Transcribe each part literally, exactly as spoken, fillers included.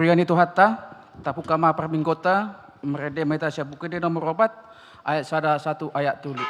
Huria ni Tuhanta, tapungka ma parmingguonta, marende ma hita sian Buku Ende nomor opat, ayat sada sahat tu ayat tolu.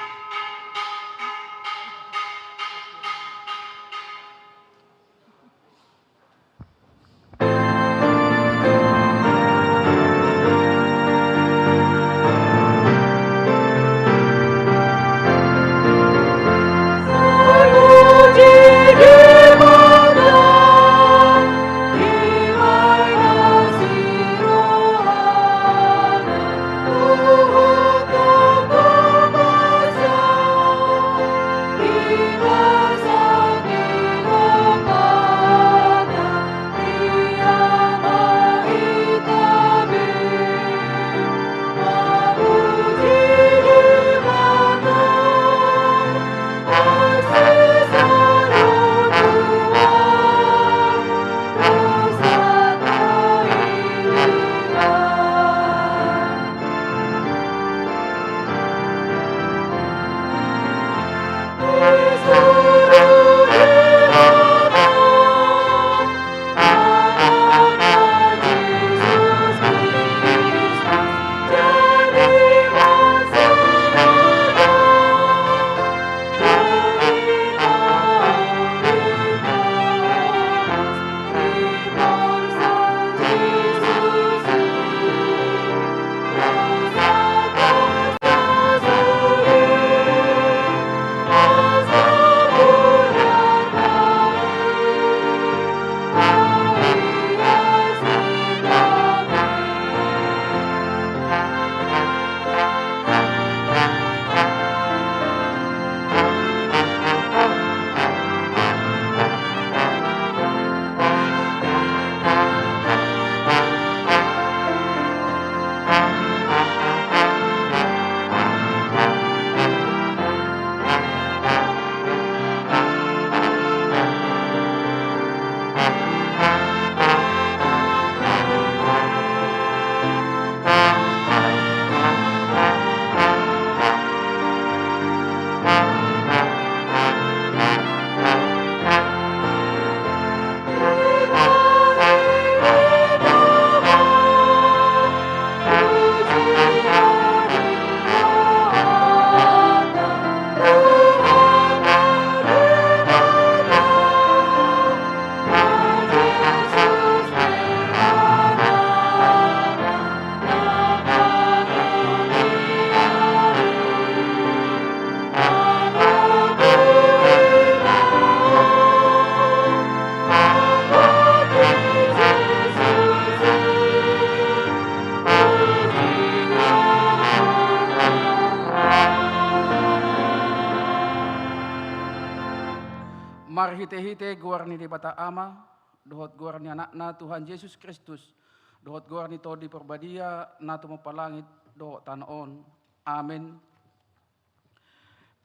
Marhitehite goar ni Debata Ama, dohot goar ni Anakna Tuhan Jesus Kristus, dohot goar ni Tondi Parbadia, na tumompa langit dohot tano on. Amen.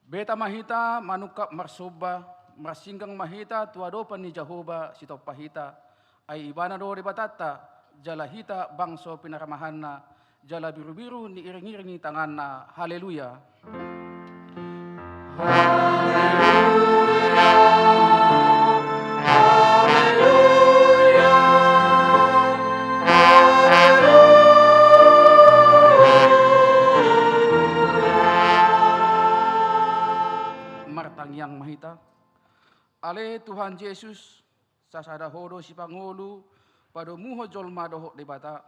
Beta ma hita manungkap marsomba, marsinggang ma hita tu adopan ni Jahowa Sitompa hita, ai Ibana do Debatanta, jala hita bangso pinarmahanna, jala birubiru ni iringiring ni tanganna. Haleluya. Martangiang ma hita. Ale Tuhan Jesus, sasada Ho do sipangolu, padomuhon jolma dohot Debata.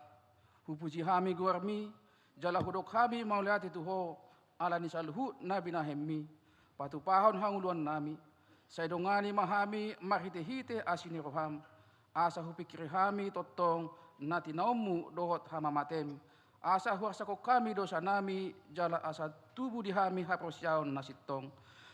Hupuji hami goarMi, jala hudok hami mauliate tu Ho, ala ni saluhut na binahenMi, patupahon hangoluannami. Sai dongani ma hami marhitehite asi ni rohaM, asa hupingkiri hami tongtong na tinaonMu dohot hamamateM, asa huarsahon hami dosanami, jala asa tubu di hami haporseaon na sintong,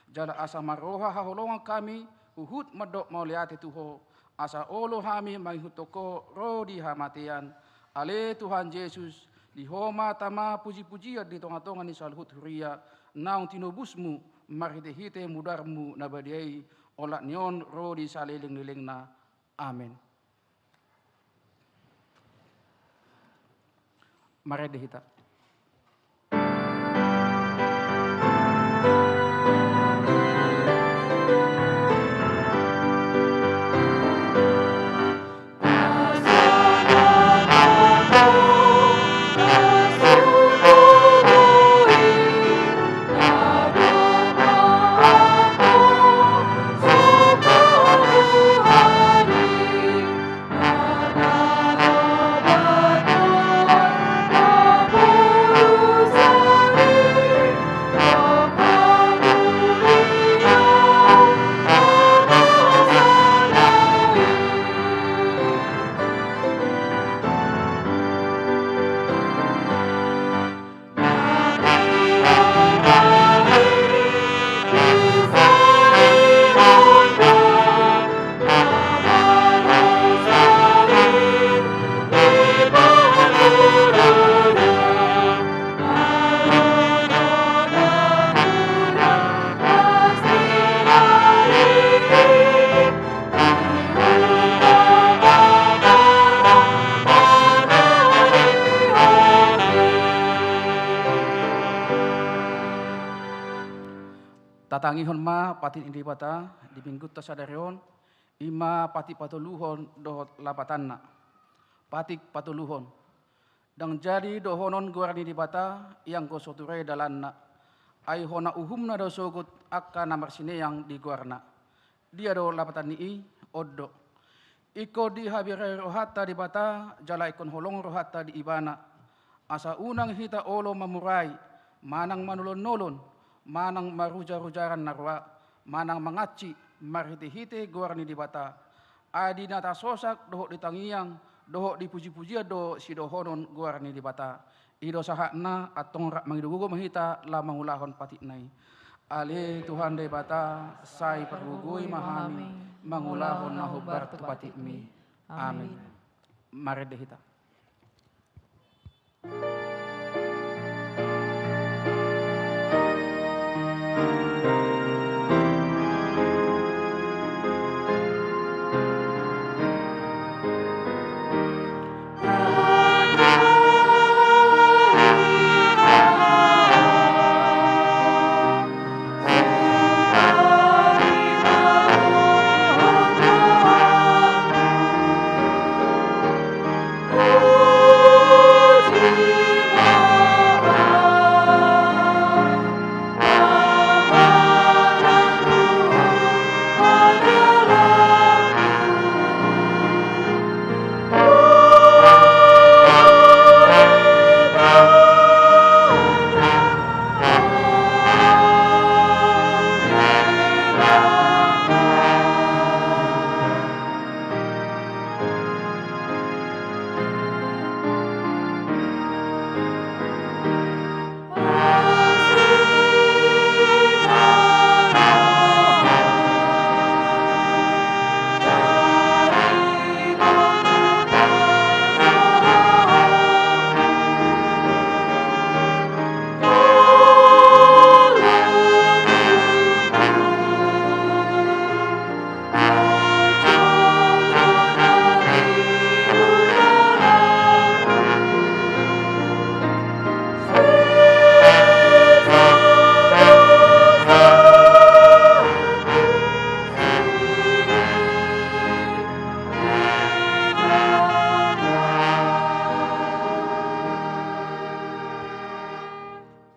jala asa marroha haholongan hami huhut mandok mauliate tu Ho, asa olo hami mangihuthon Ho ro di hamatean. Ale Tuhan Jesus, di Ho ma tama pujipujian di tongatonga ni saluhut huria, naung tinobusMu marhitehite mudarMu na badia i, olat ni on ro di salelenglelengna. Amen. Marende hita. Tangihon ma patik ni Debata di minggunta sadari on, i ma patik patoluhon dohot lapatanna. Patik patoluhon. Ndang jadi dohonon goar ni Debata, ianggo so ture dalanna. Ai hona uhumna do sogot angka na marsineang di goarna. Dia do lapatan ni i? On do. Ingkon dihabirai rohanta Debata, jala ingkon holong rohanta di Ibana. Asa unang hita olo mamurai, manang manolon-nolon, manang marujar-rujaran na roa, manang mangansi, marhite-hite goar ni Debata. Ai di na tasosak, dohot di tangiang, dohot di puji-pujian do sidohonon goar ni Debata. I do sahatna, antong rap mangido gogo ma hita laho mangulahon patikna i. Ale Tuhan Debata, sai pargogoi ma hami mangulahon na hombar tu patikmi. Amin. Amin. Marende hita.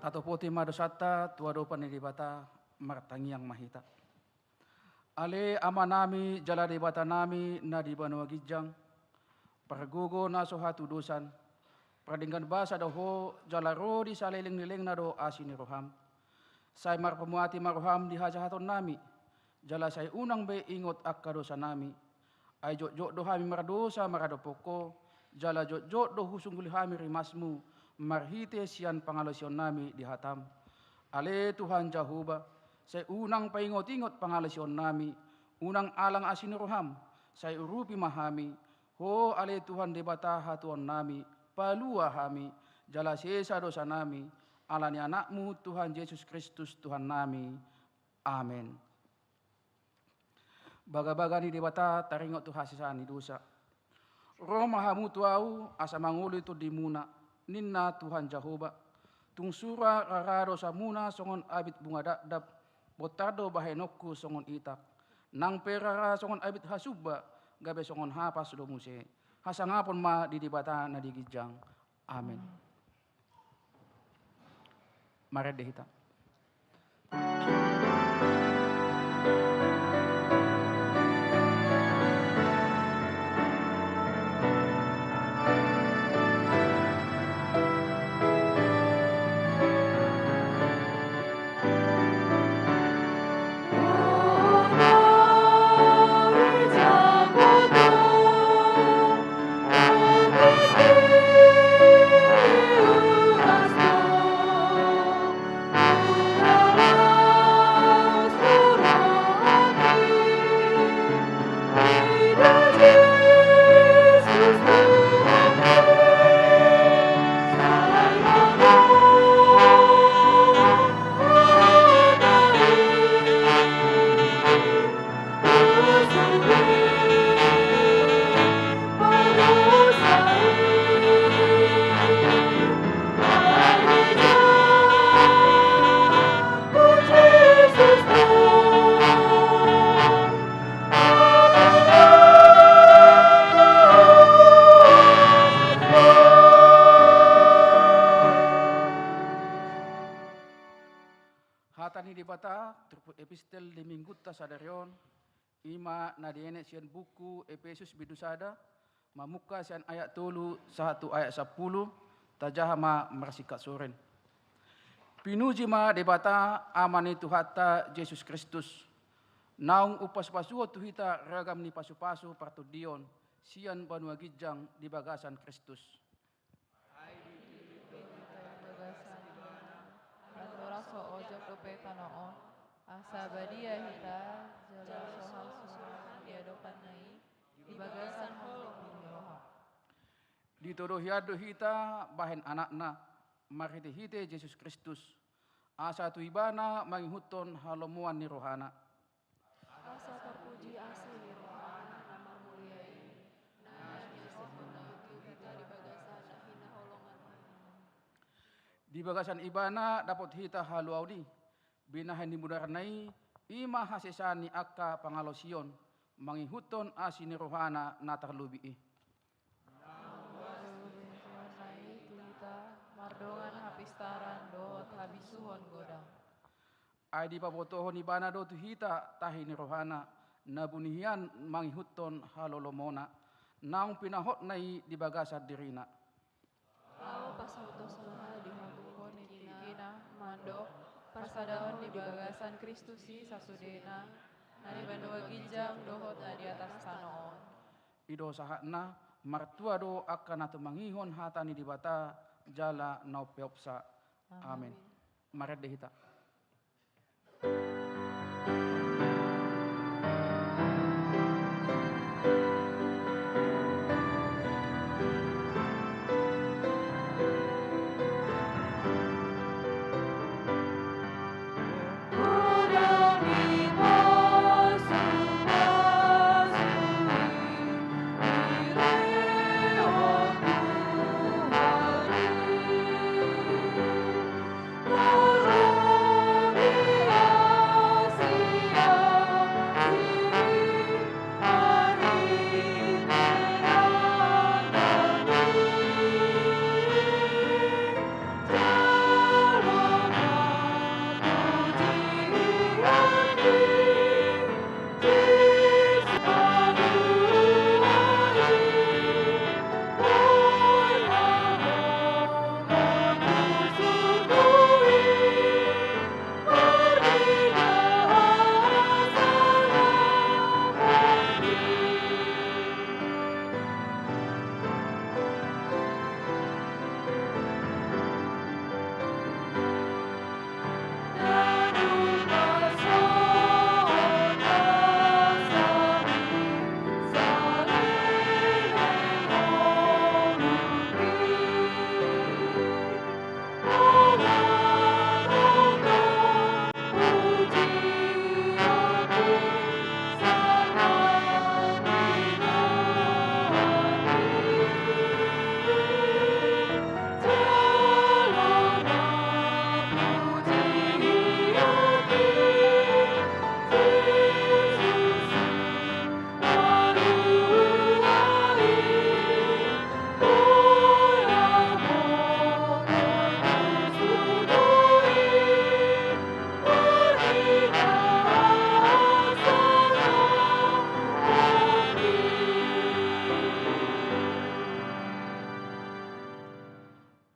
Tatopoti ma dosanta tu adopan ni Debata, martangiang ma hita. Ale Amanami jala Debatanami na di banua ginjang, pargogo na so hatudosan, pardenggan basa do Ho, jala ro di saleleng ni lelengna do asi ni roham. Sai marpamuati ma roham di hajahatonnami, jala sai unang be ingot angka dosanami. Ai jotjot do hami mardosa maradophon Ho, jala jotjot do husungguli hami rimasmu, marhite sian pangalaosionnami di hatam. Ale Tuhan Jahowa, sai unang paingot-ingot pangalaosionnami, unang alang asi ni roham, sai urupi ma hami, Ho ale Tuhan Debata hatuaonnami, palua hami, jala sesa dosanami, ala ni Anakmu Tuhan Jesus Kristus Tuhannami. Amen. Bagabaga ni Debata taringot tu hasesaan ni dosa. Ro ma hamu tu Ahu, asa mangoloi tondimuna, ninna Tuhan Jahowa. Tung sura rara dosamuna songon abit bunga dakdak, bontar do bahenonku songon itak. Nang pe rara songon abit hasumba, gabe songon hapas do muse. Hasangapon ma di Debata na di ginjang. Amen. Marende hita. Debata, turpuk epistel di minggunta sadari on, i ma na dienet sian buku Epesus bindu sada, mamungka sian ayat tolu sahat tu ayat sampulu, tajaha ma marsingkat sorin. Pinuji ma Debata, Ama ni Tuhanta Jesus Kristus, naung umpasupasuhon tu hita ragam ni pasupasu partondion sian banua ginjang di bagasan Kristus. Ai ditutup do hita di bagasan Ibana, andorang so ojak dope tano on, asa badia hita, jala so hasohotan di adopanna i, di bagasan holong ni roha. Ditodo hian do hita bahen anakna, marhitehite Jesus Kristus, asa tu Ibana mangihuthon halomoan ni rohana. Asa tarpuji asi ni rohana na marmulia i, na niasihon na tu hita di bagasan na hinaholongan i. Di bagasan Ibana dapot hita haluaon i, binahen ni mudarna i, i ma hasesaan ni angka pangalaosion, mangihuthon asi ni rohana na tarlobi i. Naung boan do hinaholonganna i tu hita, mardongan hapistaran dohot habisuhon godang. Ai dipabotohon Ibana do tu hita tahi ni rohana, na buni hian mangihuthon halolomona, naung pinahotna i di bagasan dirina. Laho pasauthon roha di hagogoon ni tingkina, mandok, parsadaon di bagasan Kristus i sasudena, na di banua ginjang dohot na di atas tano on. I do sahatna, martua do angka na tumangihon hata ni Debata, jala na umpeopsa. Amen. Amen. Marende hita.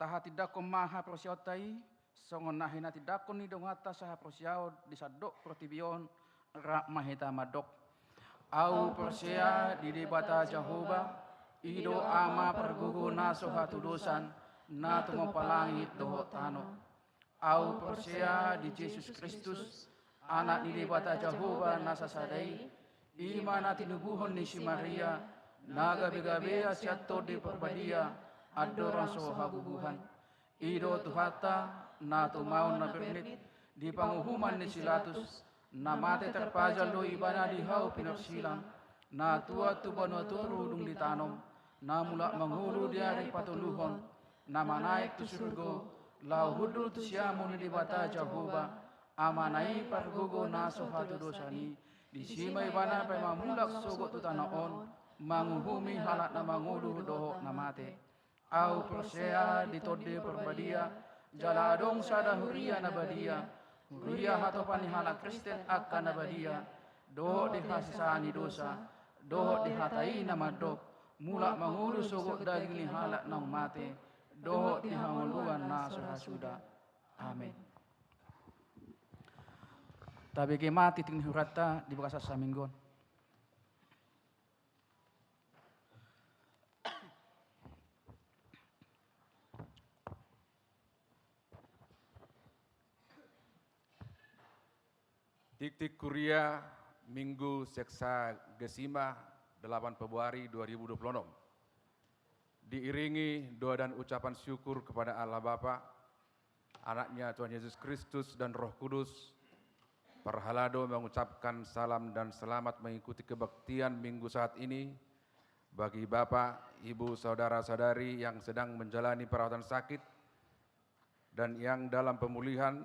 Tahatindangkon ma haporseaonta i, songon na hinatindangkon ni donganta sahaporseaon di sandok portibi on, rap ma hita mandok. Ahu porsea di Debata Jahowa, i do Ama pargogo na so hatudosan, na tumompa langit dohot tano. Ahu porsea di Jesus Kristus, Anak ni Debata Jahowa na sasada i, i ma na tinubuhon ni si Maria, na gabe-gabea sian Tondi Parbadia, andorang so habubuhan. I do Tuhanta, na tumaon na bernit, di panguhuman ni si Latus, na mate tarpajal do Ibana di hau pinorsilang, na tuat tu banua toru dung ditanom, na mulak mangolu di ari patoluhon, na manaek tu surgo, laho hundul tu siamun ni Debata Jahowa, Amana i pargogo na so hatudosan i, disi ma Ibana paima mulak sogot tu tano on, manguhumi halak na mangolu dohot na mate. Ahu porsea di Tondi Parbadia, jala adong sada huria na badia, Huria hatopan ni halak Kristen angka na badia, dohot di hasesaan ni dosa, dohot di hata i na mandok, mulak mangolu sogot daging ni halak naung mate, dohot di hangoluan na so ra suda. Amen. Tabege ma titik ni hurianta di bagasan saminggu on. Tiktik Kuria, Minggu Sexagesima, delapan Februari dua ribu dua puluh enam. Diiringi doa dan ucapan syukur kepada Allah Bapa, Anaknya Tuhan Yesus Kristus, dan Roh Kudus, parhalado mengucapkan salam dan selamat mengikuti kebaktian Minggu Sahat ini bagi Bapak, Ibu, Saudara-saudari yang sedang menjalani perawatan sakit, dan yang dalam pemulihan,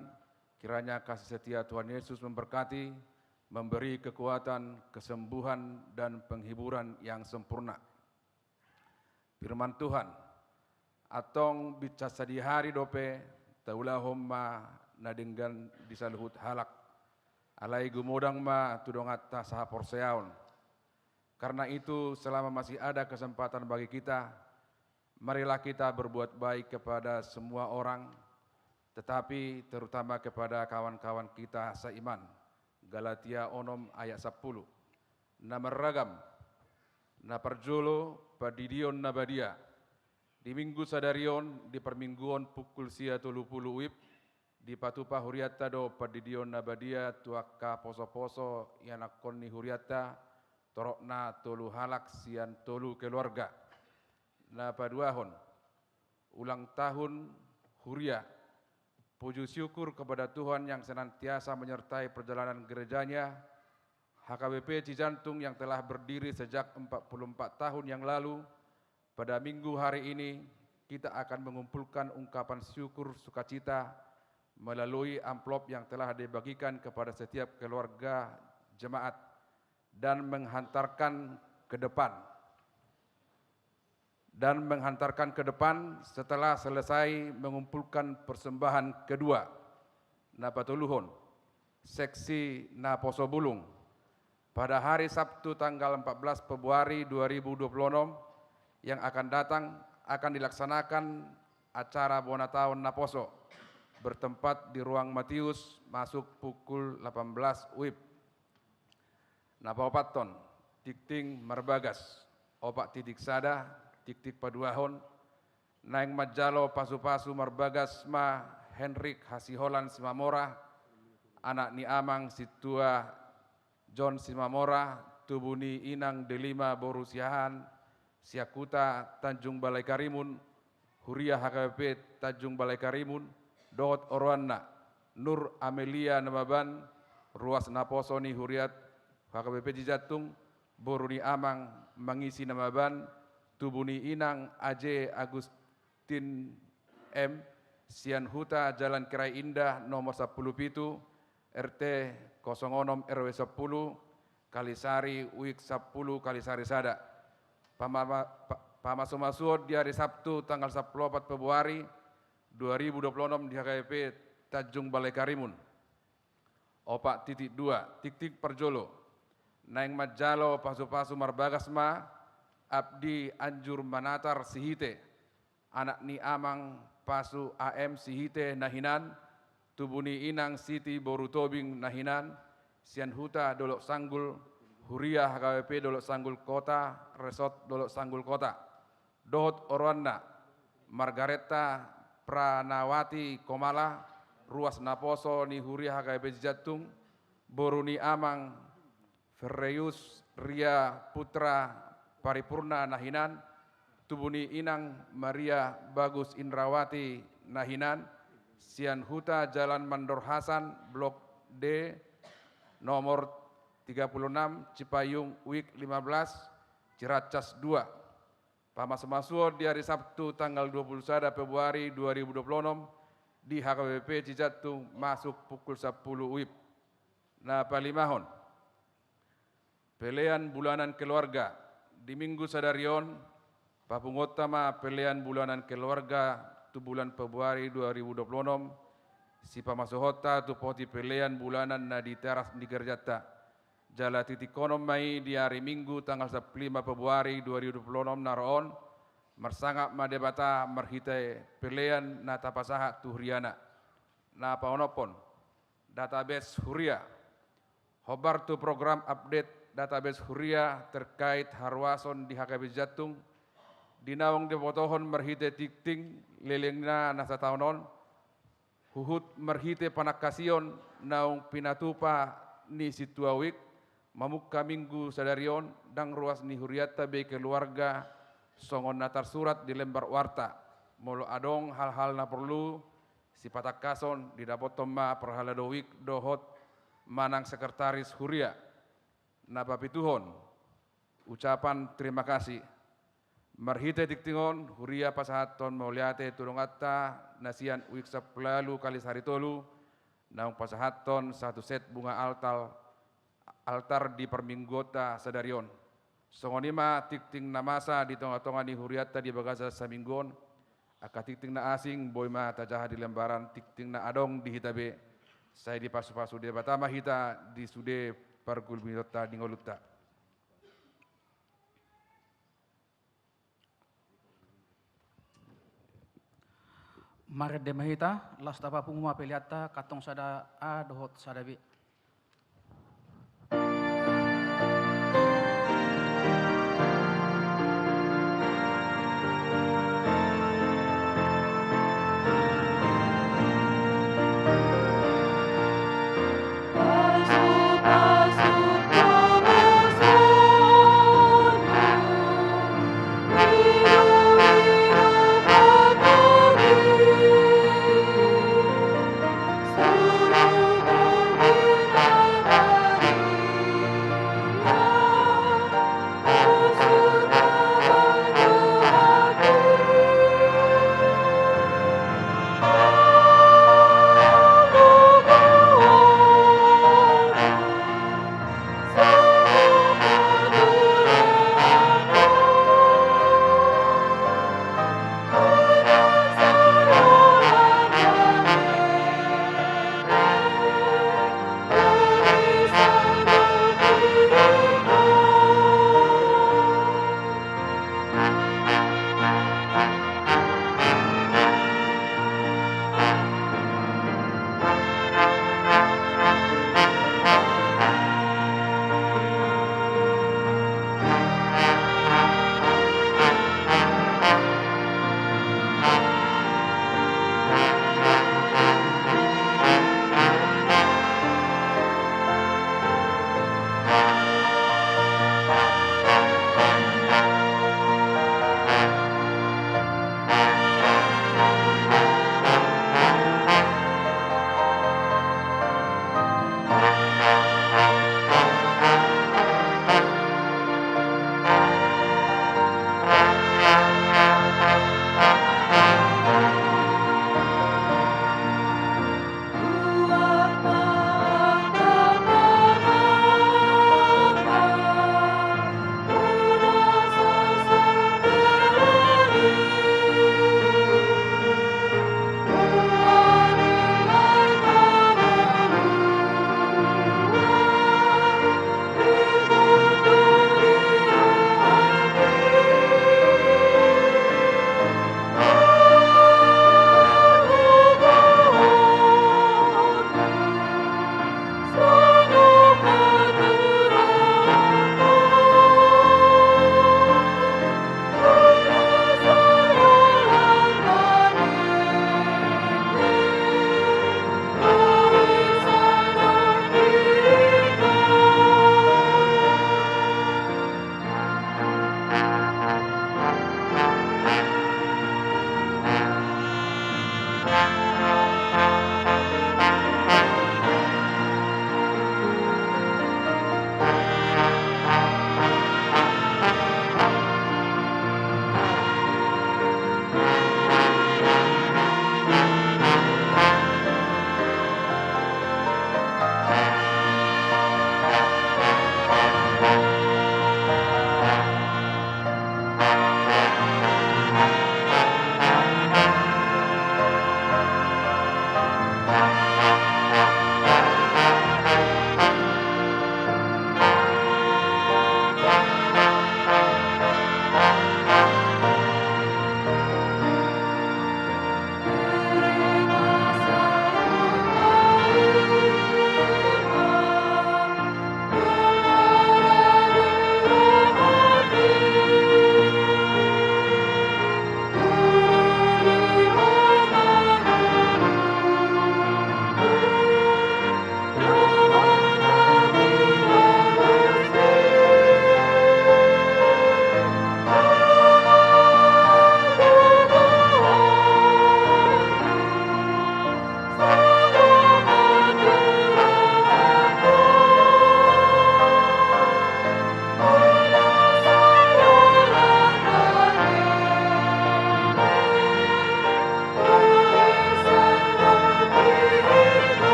kiranya kasih setia Tuhan Yesus memberkati, memberi kekuatan, kesembuhan, dan penghiburan yang sempurna. Firman Tuhan, antong binsan sadihari dope taulahon ma na denggan di saluhut halak. Alai gumodang ma tu donganta sahaporseaon. Karena itu, selama masih ada kesempatan bagi kita, marilah kita berbuat baik kepada semua orang, tetapi terutama kepada kawan-kawan kita seiman. Galatia onom ayat sampulu. Na marragam, na parjolo, pandidion na badia. Di Minggu sadari on, di parmingguon pukul sia tolu pulu uip, dipatupa hurianta do pandidion na badia tu angka poso-poso ianakhon ni hurianta, torop na tolu halak sian tolu keluarga. Na paduahon, ulang tahun huria. Puji syukur kepada Tuhan yang senantiasa menyertai perjalanan gerejanya, H K B P Cijantung yang telah berdiri sejak empat puluh empat tahun yang lalu. Pada minggu hari ini, kita akan mengumpulkan ungkapan syukur sukacita melalui amplop yang telah dibagikan kepada setiap keluarga jemaat dan menghantarkan ke depan. Dan menghantarkan ke depan setelah selesai mengumpulkan persembahan kedua. Na patoluhon, seksi naposo bulung. Pada hari Sabtu tanggal empat belas Februari dua ribu dua puluh enam yang akan datang, akan dilaksanakan acara bona taon naposo, bertempat di ruang Matius, masuk pukul delapan belas uip. Na paopathon, tiktik marbagas, opat titik sada, tiktik paduahon. Naeng manjalo pasu-pasu marbagas ma Henrik Hasiholan Simamora, anak ni amang Sintua John Simamora, tubu ni inang Delima boru Siahaan, Siakuta, Tanjung Balai Karimun, huria H K B P Tanjung Balai Karimun, dohot oroanna, Nur Amelia Nababan, ruas naposo ni huria H K B P Cijantung, boru ni amang Mangisi Nababan, tubu ni inang Aje Agustin M, sian huta Jalan Kirai Indah nomor sampulu pitu, R T kosong onom R W sampulu, Kalisari, uik sampulu Kalisari sada. Pamama-, pa-, pamasu-masuon di hari Sabtu tanggal sampulu opat Februari dua ribu dua puluh enam di H K B P Tanjung Balai Karimun. Opat titik dua, tiktik parjolo. Naeng manjalo pasu-pasu marbagas ma Abdi Anjur Manatar Sihite, anak ni amang Pasu A M Sihite na hinan, tubu ni inang Siti boru Tobing na hinan, sian huta Dolok Sanggul, huria H K B P Dolok Sanggul Kota, Resort Dolok Sanggul Kota. Dohot oroanna, Margareta Pranawati Komala, ruas naposo ni huria H K B P Cijantung, boru ni amang Ferreus Ria Putra Paripurna na hinan, tubu ni inang Maria Bagus Indrawati na hinan, sian huta Jalan Mandor Hasan, Blok D, nomor tiga puluh enam, Cipayung, uik lima belas, Ciracas dua. Pamasu-masuon di hari Sabtu tanggal dua puluh sada Februari dua ribu dua puluh enam di H K B P Cijantung masuk pukul sampulu uip. Na palimahon, pelean bulanan keluarga. Di minggu sadari on, papunguonta ma pelean bulanan keluarga tu bulan Februari dua ribu dua puluh enam, sipamasuhonta tu poti pelean bulanan na di teras ni gerejanta. Jala titik onom ma i di ari Minggu tanggal sampulu lima Februari dua ribu dua puluh onom na ro on, marsangap ma Debata marhite pelean na tapasahat tu huriana. Na paonomhon, database huria. Hombar tu program update database huria terkait haruason di H K B Jantung, di naung dibotohon marhite tingting lelengna na sataon on, huhut marhite panangkasion naung pinatupa ni sintua uik, mamungka Minggu sadari on ndang ruas ni hurianta be keluarga songon na tarsurat di lembar warta. Molo adong hal-hal na porlu sipatangkason, didapothon ma parhalado uik dohot manang sekretaris huria. Na papituhon, ucapan terima kasih. Marhite tingting on, huria pasahathon mauliate tu donganta na sian uik Sampulu Ualu Kalisari Tolu, naung pasahathon satu set bunga altar, altar di parmingguonta sadari on. Songon i ma tingting na masa di tonga-tonga ni hurianta di bagasan saminggu on. Angka tingting na asing boi ma tajaha di lembaran tingting na adong di hita be. Sai dipasu-pasu Debata ma hita di sude pargulmionta di ngolunta. Marende ma hita, laos tapapungu ma peleanta, kantong sada A dohot sada B.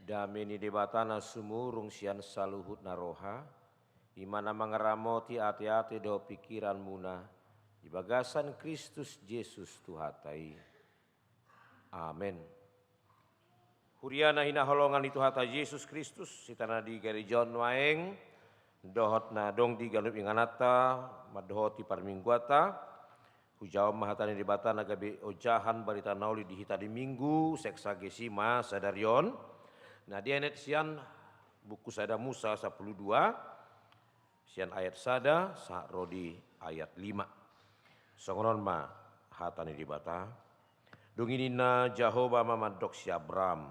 Dame ni Debata na sumurung sian saluhut na roha, i ma na mangaramoti ateate dohot pingkiranmuna di bagasan Kristus Jesus Tuhanta i. Amen. Huria na hinaholongan ni Tuhanta Jesus Kristus, hita na di gareja on nuaeng, dohot na adong di ganup ingananta mandohoti parmingguanta, hujaha ma hata ni Debata na gabe ojahan barita na uli di hita di Minggu Sexagesima sadari on. Na dienet sian buku Sada Musa sampulu dua, sian ayat sada sahat ro di ayat lima. Songon on ma hata ni Debata. Dung i ninna Jahowa ma mandok si Abram: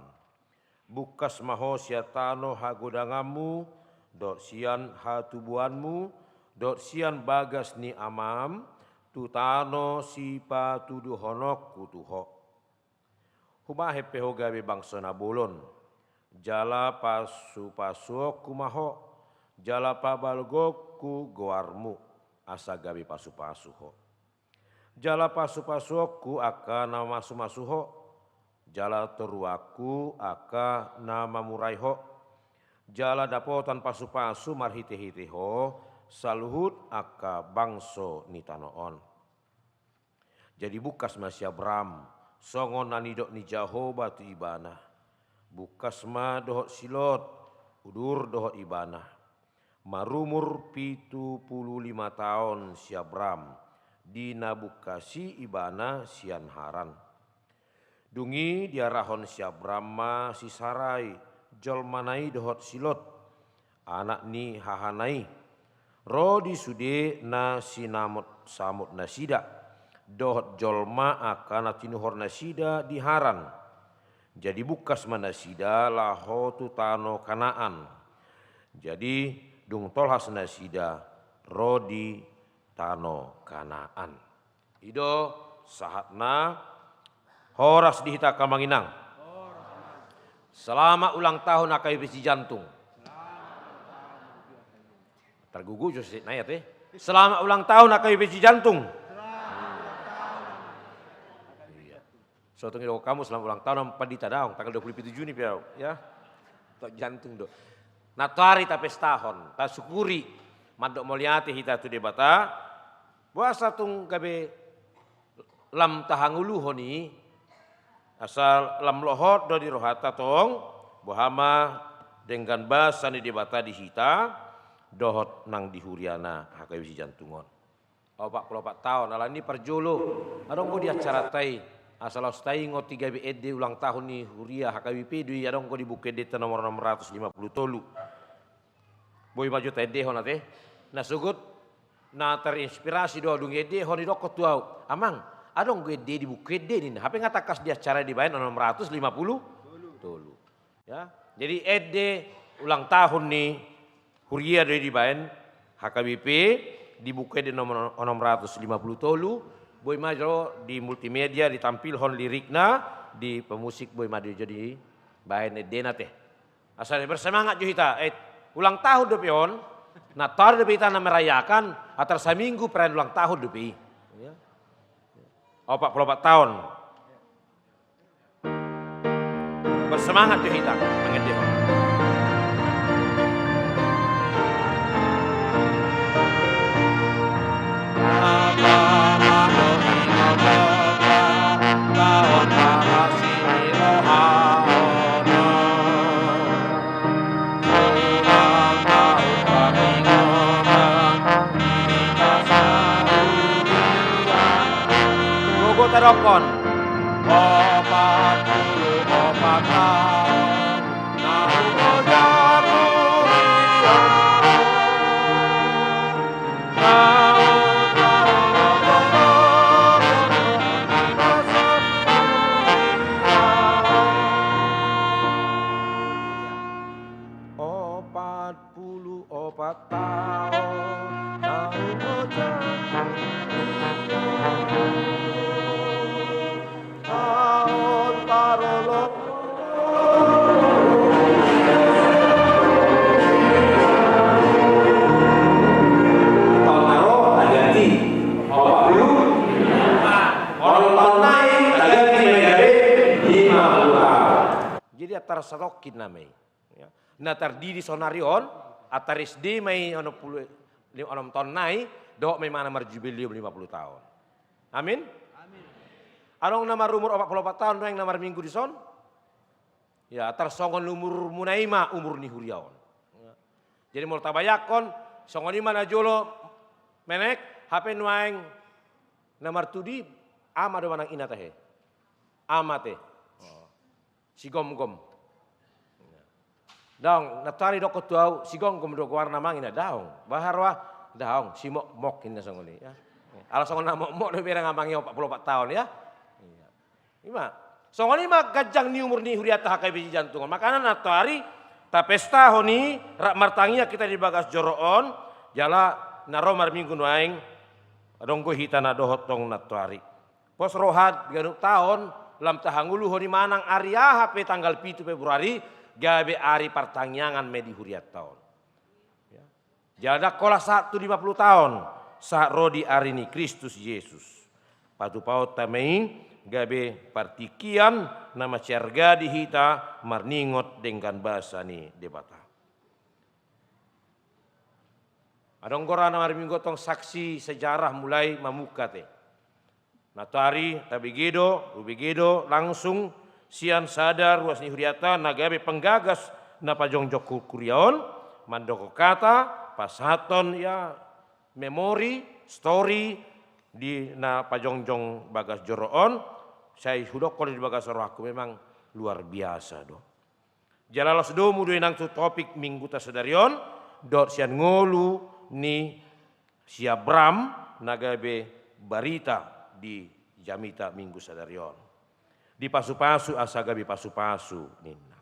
Bungkas ma ho sian tano hagodanganmu, dohot sian hatubuanmu, dohot sian bagas ni amam, tu tano sipatuduhononku tu ho. Hubahen pe ho gabe bangso na bolon, jala pasupasuonku ma ho, jala pabalgaonku goarmu, asa gabe pasupasu ho. Jala pasupasuonku angka na mamasumasu ho, jala toruanku angka na mamurai ho, jala dapotan pasupasu marhitehite ho saluhut angka bangso ni tano on. Jadi bungkas ma si Abram, songon na nidok ni Jahowa tu ibana. Bungkas ma dohot si Lot, udur dohot ibana. Marumur pitu pulu lima taon si Abram, di na bungkas i ibana sian Haran. Dung i diarahon si Abram ma si Sarai, jolmana i dohot si Lot, anak ni hahana i, ro di sude na sinamotsamot nasida, dohot jolma angka na tinuhor nasida di Haran. Jadi bungkas ma nasida laho tu tano Kanaan. Jadi dung tolhas nasida ro di tano Kanaan. I do sahatna. Horas di hita angka amang inang. Selamat ulang tahun H K B P Sijantung. Targugu jo si Nayat, eh. Selamat ulang tahun H K B P Sijantung. Iya. So tung idok hamu selamat ulang tahun, Pandita Daong, tanggal dua puluh pitu Juni pe au, ya. Tok jantung do. Na toari tapestahon, tasukuri, mandok mauliate hita tu Debata. Boasa tung gabe lam tahangoluhon i, asa lam lohot do di rohanta tong, boha ma denggan basa ni Debata di hita, dohot nang di huriana H K B P Sijantung on. Opat pulu opat taon, alani parjolo adong do di acaranta i, asa laos taingot i gabe ende ulang tahun ni huria H K B P do i, adong do di buku endenta nomor enam ratus lima puluh tolu. Boi ma jo taendehon ate. Na sogot na terinspirasi do au dung iendehon, didokkon tu au: Amang, adong do ende di buku ende, ninna. Hape nga tangkas di acara i dibaen enam ratus lima puluh tolu. Ya. Jadi ende ulang tahun ni huria do i dibaen H K B P di buku ende nomor enam ratus lima puluh tolu, boi ma jo di multimedia ditampilhon lirikna, di pemusik boi ma jo dibaen endena ate. Asa bersemangat jo hita, eh, ulang tahun dope on, na toari dope hita na merayakan, atar saminggu perayaan ulang tahun dope i. Ya. Opat pulu opat taon. Bersemangat jo hita mangendehon. Gogo tadokkon. Opat pulu opat taon na hubojaku ia. Opat pulu opat taon na hubojaku ia. Taon parolopolon. Taon na ro taganti opat pulu. Taon nai taganti ma gabe lima pulu taon. Jadi antar satongkin nama i. Ya. Na tardidi saonari on, antar S D ma i onom pulu, onom taon nai, dohot ma imana marjubilium lima pulu taon. Amin? Amin. Adong na marumur opat pulu opat taon, nuaeng na marminggu dison? Ya, antar songon umurmuna i ma umur ni huria on. Ya. Jadi molo tabayangkon, songon i ma na jolo menek, hape nuaeng na martudu i, ama do manang ina tahe? Ama te. Oh. Sigomgom. Daong, nantoari dokkon tu au, Sigomgom do goarna amang ina, daong. Baha roha, daong, Simokmok inna songon i, ya. Ala songon na mokmok do bereng amang i opat pulu opat taon, ya. Iya. I ma. Songon i ma ganjang ni umur ni hurianta H K B J Jantung on. Makana nantoari tapestahon i, rap martangiang hita di bagas joro on, jala na ro marminggu nuaeng, adong do hita na dohot tong nantoari. Pos roha di ganup taon, lam tahangoluhon i manang ari aha pe tanggal pitu Februari, gabe ari partangiangan ma i di hurianta on. Ya. Jala ndang holan sahat tu lima pulu taon, sahat ro di ari ni Kristus Jesus. Patupaonta ma i, gabe partingkian na mansai arga di hita marningot denggan basa ni Debata. Adong do ra na marminggu tong saksi sejarah mulai mamungka te. Nantoari tabege do, hubege do langsung sian sada ruas ni hurianta na gabe penggagas na pajongjong hu-, huria on, mandok hata, pasahathon, ya, memori, story di na pajongjong bagas joro on, sai hudokkon di bagas rohangku, memang luar biasa do. Jala laos domu do inang tu topik mingguta sadari on, dohot sian ngolu ni si Abram na gabe barita di jamita minggu sadari on. Dipasupasu asa gabe pasupasu ninna.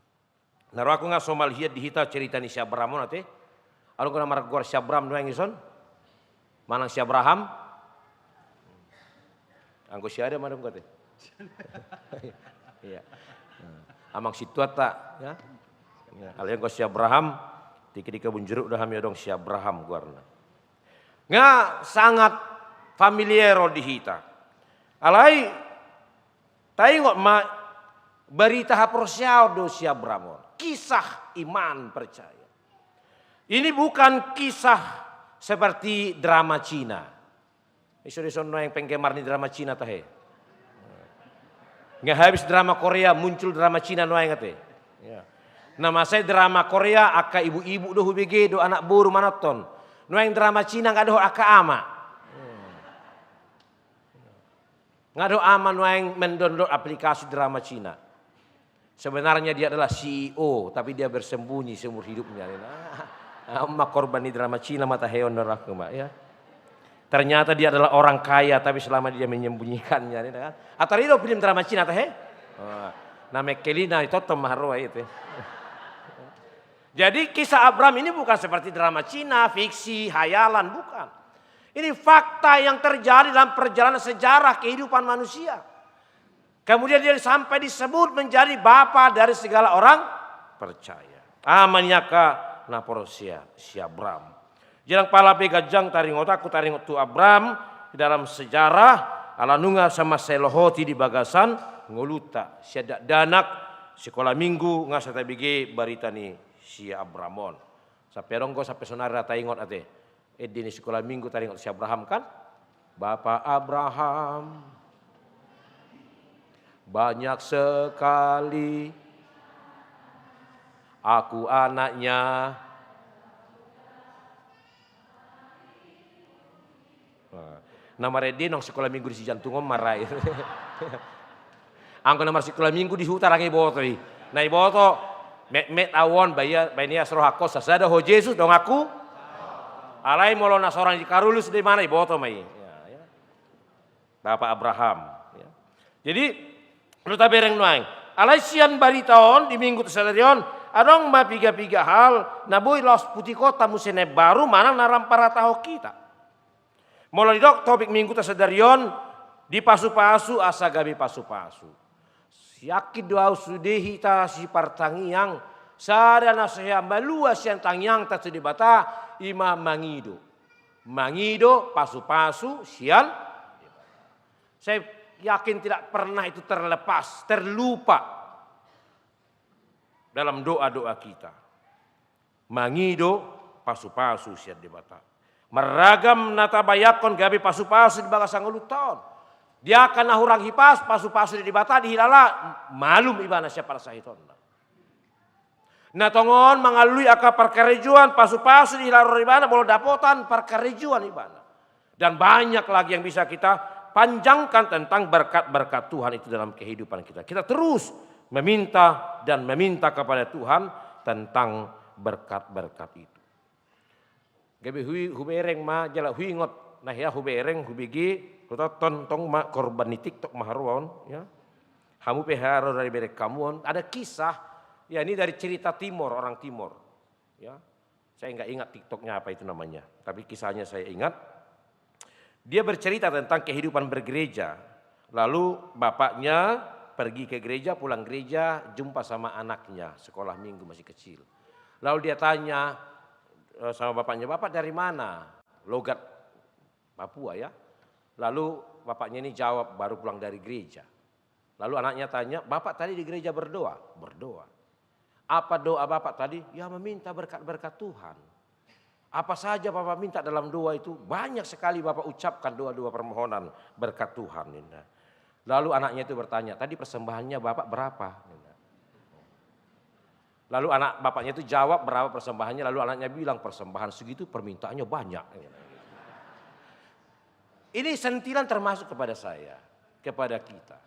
Na rohangku nga somal hian di hita cerita ni si Abram on ate. Adong do na margoar si Abram nuaeng dison? Manang si Abraham? Anggo si Adam, Adam kate. Iya. Amang sintuanta, ya. Ya, alai anggo si Abraham, tingki di kebun jeruk do hami adong si Abraham goarna. Nga sangat familiar di hita. Alai taingot ma, barita haporseaon do si Abraham on. Kisah iman percaya. Ini bukan kisah seperti drama Cina. Iso do dison nuaeng penggemar ni drama Cina tahe? Nga habis drama Korea, muncul drama Cina nuaeng ate. Ya. Na mansai drama Korea, angka ibu-ibu do hubege, dohot anak boru manonton. Nuaeng drama Cina nga dohot angka ama. Nga dohot ama nuaeng mendownload aplikasi drama Cina. Sebenarnya dia adalah C E O, tapi dia bersembunyi seumur hidupnya. Ah, ma korban ni drama Cina ma tahe on, rohangku ma, ya. Ternyata dia adalah orang kaya, tapi selama dia menyembunyikannya, ya kan? Atau itu film drama Cina tahe? Wah, na mengkel i na tonton ma haroa itu. Jadi kisah Abraham ini bukan seperti drama Cina, fiksi, hayalan, bukan. Ini fakta yang terjadi dalam perjalanan sejarah kehidupan manusia. Kemudian dia sampai disebut menjadi bapa dari segala orang percaya. Ama ni angka na porsea, si Abram. Jala pala pe ganjang taringotanku, taringot tu Abram di dalam sejarah, ala nunga sai mansai lohoti di bagasan ngolunta, sian dakdanak, sikola minggu, nga sai tabege barita ni si Abram on. Sampe adong do sampe sonari ra taingot ate. Ende ni sikola minggu taringot si Abraham kan? Bapak Abraham, banyak sekali aku anaknya. Nah, na marende naung sikola minggu di si Jantung on ma ra i. Anggo na marsikola minggu di huta ndang iboto i. Na iboto, metmet au on, baen ia, baen ia asa rohangkon, sasada ho Jesus donganku. Alai molo na sorang di Karolus do imana, iboto ma i. Ya, ya. Bapak Abraham. Ya. Jadi, molo tabereng nuaeng. Alai sian barita on, di mingguta sadari on, adong ma piga-piga hal na boi laos putikonta muse na imbaru manang na ramparatahonon hita. Molo didok topik mingguta sadari on, dipasupasu asa gabe pasupasu. Yakin do au sude hita sipartangiang, sada na so hea malua sian tangiangta tu Debata, i ma mangido. Mangido pasupasu sian Debata. Saya yakin tidak pernah itu terlepas, terlupa. dalam doa-doa kita. Mangido pasu-pasu sian Debata. Marragam na tabayangkon gabe pasu-pasu di bagasan ngolunta on. Di angka na hurang hipas, pasu-pasu di Debata dihilala, malum ibana sian parsahitonna. Na tongon mangalului angka parkarejoan, pasu-pasu dihilala ibana, molo dapotan parkarejoan ibana. Dan banyak lagi yang bisa kita panjangkan tentang berkat-berkat Tuhan itu dalam kehidupan kita. Kita terus meminta dan meminta kepada Tuhan tentang berkat-berkat itu. Gabe hui-, hubereng ma, jala huingot, na hea hubereng, hubege, hutonton tong ma korban ni TikTok ma haroa on, ya. Hamu pe hea ro dari bereng hamu on. Ada kisah, ya, ini dari cerita Timor, orang Timor. Ya. Saya nggak ingat TikToknya apa itu namanya, tapi kisahnya saya ingat. Dia bercerita tentang kehidupan bergereja. Lalu bapaknya pergi ke gereja, pulang gereja, jumpa sama anaknya, sekolah minggu masih kecil. Lalu dia tanya, eh, sama bapaknya, "Bapak dari mana?" Logat Papua, ya. Lalu bapaknya ini jawab, "Baru pulang dari gereja." Lalu anaknya tanya, "Bapak tadi di gereja berdoa?" "Berdoa." "Apa doa Bapak tadi?" "Ya, meminta berkat-berkat Tuhan." "Apa saja Bapak minta dalam doa itu?" "Banyak sekali Bapak ucapkan doa-doa permohonan berkat Tuhan," ninna. Lalu anaknya itu bertanya, "Tadi persembahannya Bapak berapa?" ninna. Lalu anak bapaknya itu jawab berapa persembahannya, lalu anaknya bilang, "Persembahan segitu permintaannya banyak." Ini sentilan termasuk kepada saya, kepada kita.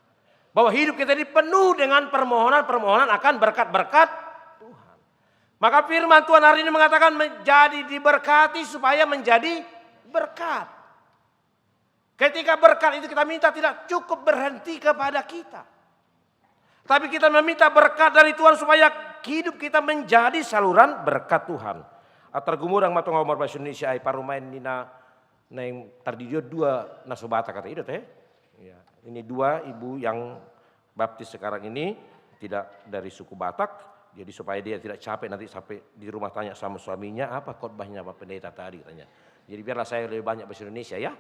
Bahwa hidup kita ini penuh dengan permohonan-permohonan akan berkat-berkat Tuhan. Maka firman Tuhan hari ini mengatakan menjadi diberkati supaya menjadi berkat. Ketika berkat itu kita minta, tidak cukup berhenti kepada kita. Tapi kita meminta berkat dari Tuhan supaya hidup kita menjadi saluran berkat Tuhan. Atar gumodang ma tong au marbahasa Indonesia, ai parumaen ni na naeng tardidion dua na so Batak ate, i do ate. Ya, ini dua ibu yang baptis sekarang ini tidak dari suku Batak, jadi supaya dia tidak capek nanti sampai di rumah tanya sama suaminya, "Apa khotbahnya Pak Pendeta tadi?" katanya. Jadi biarlah saya lebih banyak bahasa Indonesia ya.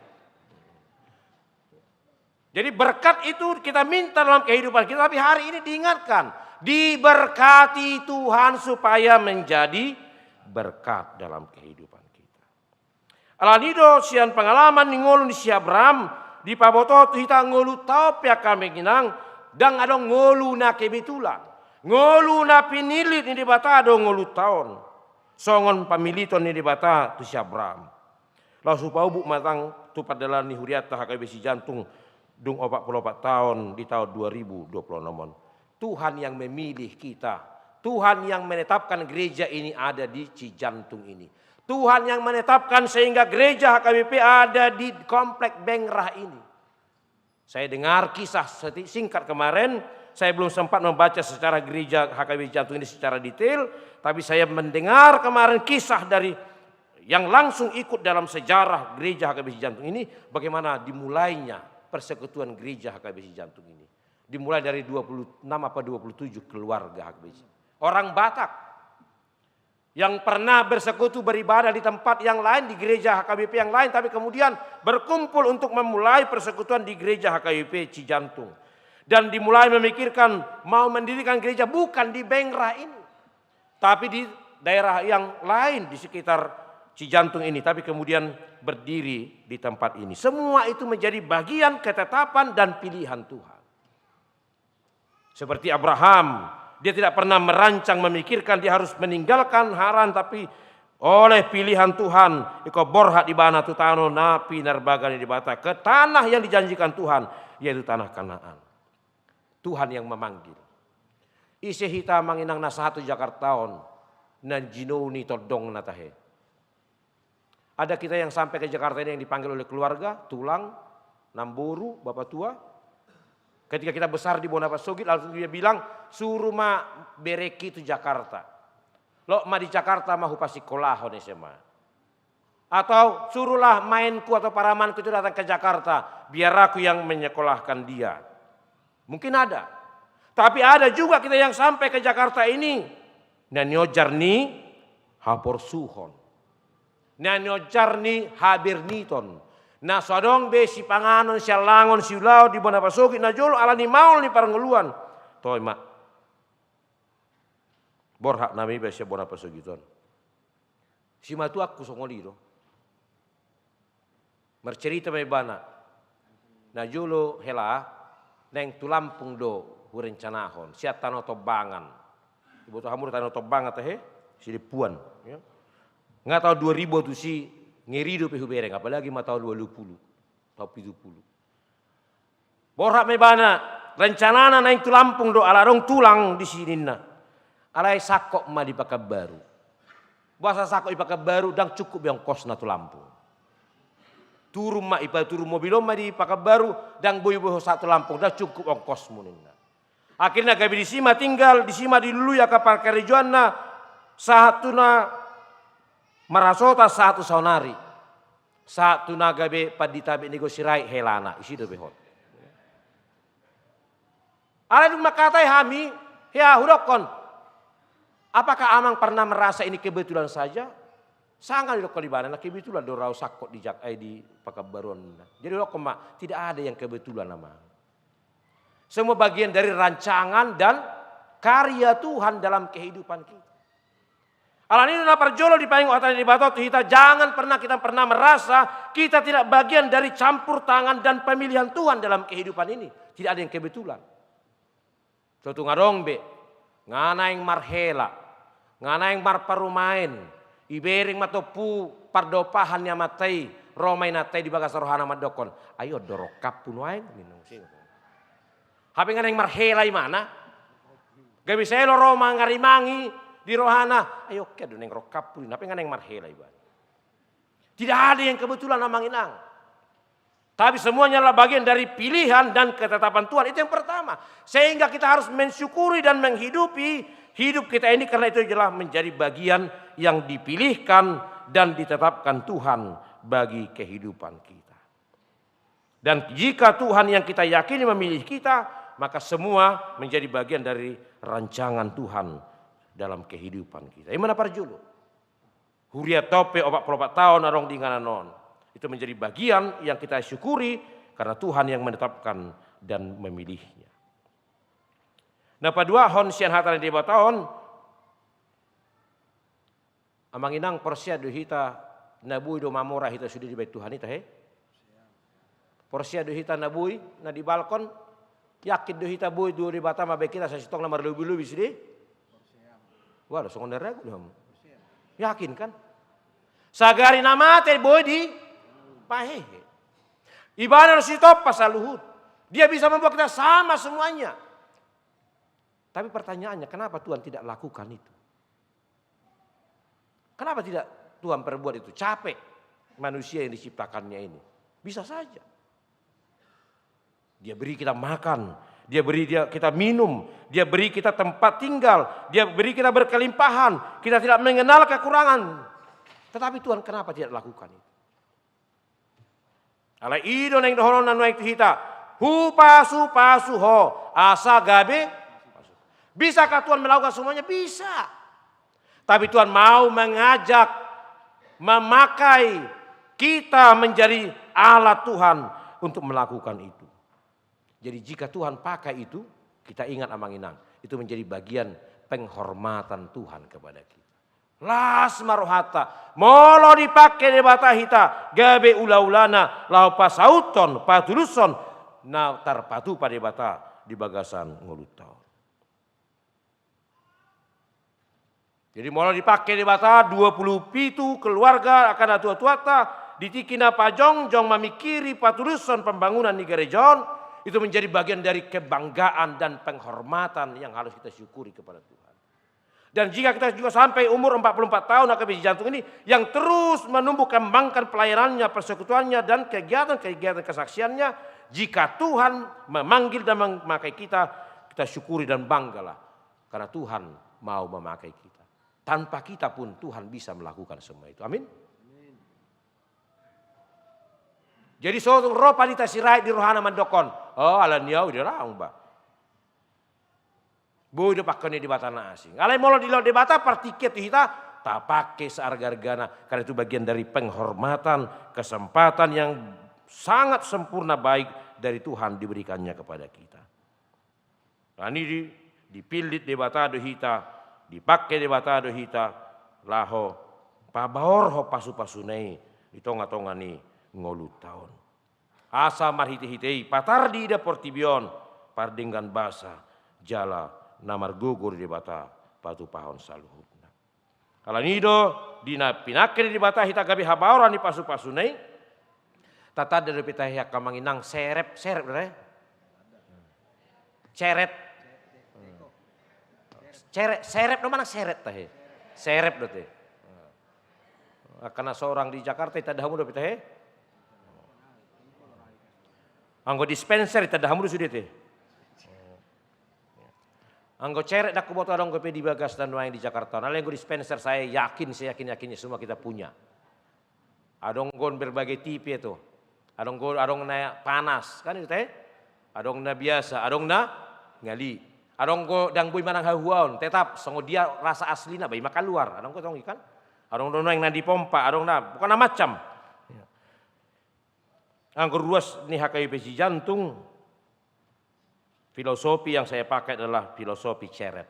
Jadi berkat itu kita minta dalam kehidupan kita, tapi hari ini diingatkan, diberkati Tuhan supaya menjadi berkat dalam kehidupan kita. Alani do sian pengalaman ni ngolu ni si Abraham, dipaboto tu hita ngolunta on pe angka amang inang, ndang adong ngolu na kebetulan. Ngolu na pinillit ni Debata do ngolunta on. Songon pamiliton ni Debata tu si Abraham. Laos hupaubuk ma tong tu pardalanan ni hurianta H K B P Cijantung dung opat pulu opat taon di taon dua ribu dua pulu onom on. Tuhan yang memilih kita. Tuhan yang menetapkan gereja ini ada di Cijantung ini. Tuhan yang menetapkan sehingga gereja H K B P ada di komplek Bengrah ini. Saya dengar kisah seti-, singkat kemarin, saya belum sempat membaca secara gereja H K B P Cijantung ini secara detail, tapi saya mendengar kemarin kisah dari yang langsung ikut dalam sejarah gereja H K B P Cijantung ini, bagaimana dimulainya persekutuan gereja H K B P Cijantung ini. Dimulai dari dua puluh enam apa dua puluh tujuh keluarga H K B P. Orang Batak yang pernah bersekutu beribadah di tempat yang lain, di gereja H K B P yang lain, tapi kemudian berkumpul untuk memulai persekutuan di gereja H K B P Cijantung. Dan dimulai memikirkan mau mendirikan gereja bukan di Bengrah ini, tapi di daerah yang lain di sekitar Cijantung ini, tapi kemudian berdiri di tempat ini. Semua itu menjadi bagian ketetapan dan pilihan Tuhan. Seperti Abraham, dia tidak pernah merancang, memikirkan dia harus meninggalkan Haran, tapi oleh pilihan Tuhan, ingkon borhat ibana tu tano na pinarbaga ni Debata, ke tanah yang dijanjikan Tuhan, yaitu tanah Kanaan. Tuhan yang memanggil. Ise hita amang inang na sahat tu Jakarta on, na jinou ni tondongna tahe. Ada kita yang sampai ke Jakarta ini yang dipanggil oleh keluarga, tulang, namboru, bapak tua. Ketika kita besar di Bona Pasogit, lalu dia bilang, "Suru ma bereki tu Jakarta. Lok ma di Jakarta ma hupasikolahon S M A." Atau, "Suruhlah maenku atau paramanku itu datang ke Jakarta, biar aku yang menyekolahkan dia." Mungkin ada. Tapi ada juga kita yang sampai ke Jakarta ini, na niojar ni haporsuhon. Na niojar ni haberniton. Na so adong be sipanganon, sialangon, siulaon di Bona Pasogit na jolo ala ni maol ni parngoluan. Toe ma. Borhat nami pe sian bona pasogit on. Simatuangku songon i do. Marcerita ma ibana. Najolo hela, naeng tu Lampung do hurencanahon sian Tano Tombangan. Iboto hamu do Tano Tombangan tahe? Sidempuan, ya. Nga taon dua ribu tusi ngeri dope hubereng, apalagi ma taon ualu pulu, taon pitu pulu. Borhat ma ibana, rencanana naeng tu Lampung do, ala adong tulang disi ninna. Alai sangkot ma di Pakanbaru. Boasa sangkot di Pakanbaru? Ndang cukup be ongkosna tu Lampung. Turun ma, ipaturun mobil on ma di Pakanbaru, ndang boi-boi ho sahat tu Lampung, ndang cukup ongkosmu ninna. Akhirna gabe disi ma tinggal, disi ma dilului angka parkarejoanna, sahat tu na marhasohotan, sahat tu saonari. Sahat tu na gabe pandita Abed Nego Sirait helana, disi dope hot. Alai dung mangkatai hami, hea hudokkon, apakah Amang pernah merasa ini kebetulan saja? Sanga didokkon ibana, na kebetulan do rau sangkot di Jak-, eh, di Pakanbaru on. Jadi hudokkon ma, tidak ada yang kebetulan, Amang. Semua bagian dari rancangan dan karya Tuhan dalam kehidupan kita. Alani i do na parjolo dipaingot hata ni Debata tu hita, jangan pernah kita pernah merasa kita tidak bagian dari campur tangan dan pemilihan Tuhan dalam kehidupan ini. Tidak ada yang kebetulan. Tontu nga adong be, nga naeng marhela, nga naeng marparumaen, ibereng ma tompu pardompahan ni amanta i, ro ma inanta i di bagasan rohana mandokkon, ai on do rongkapku nuaeng, ninna muse. Hape nga naeng marhela ibana. Gabe sai olo ro mangarimangi di rohana, ai on do naeng rongkapku, hape nga naeng marhela ibana. Tidak ada yang kebetulan, Amang Inang. Tapi semuanya adalah bagian dari pilihan dan ketetapan Tuhan. Itu yang pertama. Sehingga kita harus mensyukuri dan menghidupi hidup kita ini, karena itu adalah menjadi bagian yang dipilihkan dan ditetapkan Tuhan bagi kehidupan kita. Dan jika Tuhan yang kita yakini memilih kita, maka semua menjadi bagian dari rancangan Tuhan dalam kehidupan kita. I ma na parjolo. Huria Tope opat pulu opat taon adong di inganan on. Itu menjadi bagian yang kita syukuri karena Tuhan yang menetapkan dan memilihnya. Na paduahon sian hata ni Debata on, Amang Inang, porsea do hita na boi do mamora hita sude dibahen Tuhan i tahe? Porsea do hita na boi, na di balkon? Yakin do hita boi do Debata mambahen hita sasintongna marlobi-lobi sude? Wah, songon na ragu do hamu. Yakin kan? Sagari na mate boi dipahehe. Ibana do sitompa saluhut. Dia bisa membuat kita sama semuanya. Tapi pertanyaannya, kenapa Tuhan tidak lakukan itu? Kenapa tidak Tuhan perbuat itu? Capek manusia yang diciptakannya ini. Bisa saja. Dia beri kita makan, Dia beri dia, kita minum, Dia beri kita tempat tinggal, Dia beri kita berkelimpahan, kita tidak mengenal kekurangan. Tetapi Tuhan kenapa tidak lakukan itu? Alai i do naeng dohononna nuaeng tu hita, hupasu-pasu ho asa gabe. Bisakah Tuhan melakukan semuanya? Bisa. Tapi Tuhan mau mengajak, memakai kita menjadi alat Tuhan untuk melakukan itu. Jadi jika Tuhan pakai itu, kita ingat, Amang Inang, itu menjadi bagian penghormatan Tuhan kepada kita. Las ma rohanta, molo dipake Debata hita gabe ula-ulana laho pasauthon, patulushon na tarpatupa Debata di bagasan ngolunta on. Jadi molo dipake Debata dua pulu pitu keluarga angka natua-tuanta di tingki na pajongjong mamingkiri patulushon pembangunan ni gareja on, itu menjadi bagian dari kebanggaan dan penghormatan yang harus kita syukuri kepada Tuhan. Dan jika kita juga sampai umur empat puluh empat tahun, A K B C Jantung ini, yang terus menumbuh kembangkan pelayanannya, persekutuannya, dan kegiatan-kegiatan kesaksiannya, jika Tuhan memanggil dan memakai kita, kita syukuri dan banggalah. Karena Tuhan mau memakai kita. Tanpa kita pun Tuhan bisa melakukan semua itu. Amin. Jadi so tung ro Pandita Sirait di rohana mandokkon, oh, alani au i do laung ba. Boi do pangkeon ni debata na asing. Alai molo dilehon Debata partingkian tu hita, tapake searga-argana. Karena itu bagian dari penghormatan, kesempatan yang sangat sempurna baik dari Tuhan diberikannya kepada kita. Alani i di, dipillit Debata do hita Dipangke Debata do hita laho pabaorhon pasu-pasuna i di tonga-tonga ni ngolunta on. Asa marhite-hite i patar diida portibi on pardenggan basa jala na margogo di Debata patupahon saluhutna. Alani i do di na pinangke ni Debata hita gabe habaoran ni pasu-pasuna i. Tatanda dope tahe angka amang inang serep, serep do tahe. Ceret. Ceret, serep do manang seret tahe. Serep do tahe. Angka na sorang di Jakarta itanda hamu dope tahe. Anggo dispenser itanda hamu do sude tahe. Anggo ceret ndang huboto adong dope di bagas na nuaeng di Jakarta on. Alai anggo dispenser saya yakin, saya yakin-yakinnya semua kita punya. Adong do berbagai tipe tu. Adong do, adong na panas, kan itu tahe? Adong na biasa, adong na ngali. Adong do ndang boi manang hahuaon, tetap songon dia rasa aslina, baen ma kaluar. Adong do tong i kan? Adong do nuaeng na dipompa, adong na, pokokna macam. Anggo ruas ni H K I P sijantung, filosofi yang saya pakai adalah filosofi ceret.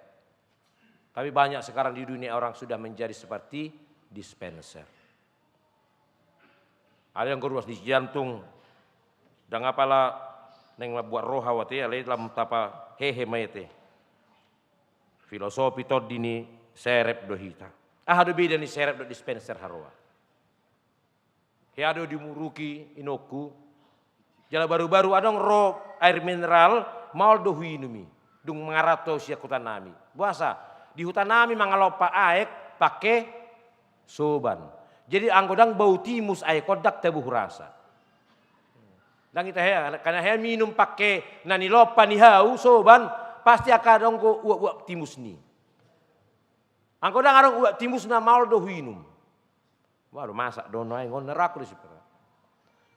Tapi banyak sekarang di dunia orang sudah menjadi seperti dispenser. Ada yang ruas ni sijantung, ndang apala naeng mambuat roha wate, alai lam tapa hehe ma i tahe. Filosofi tondi ni serep do hita. Aha do beda ni serep dohot dispenser haroa? Hea do dimuruki inongku. Jala baru-baru adong ro air mineral, maol do huinum i. Dung mangaranto sian hutanami. Boasa? Di hutanami mangalompa aek pake soban. Jadi anggo ndang bau timus aek on ndang tabo hurasa. Ndang ita hea, karena hea minum pake na nilompa ni hau soban, pasti angka adong do uap-uap timus ni. Anggo ndang adong uap timus na maol do huinum. Waduh, masak do nuaeng on, neraka do sipara.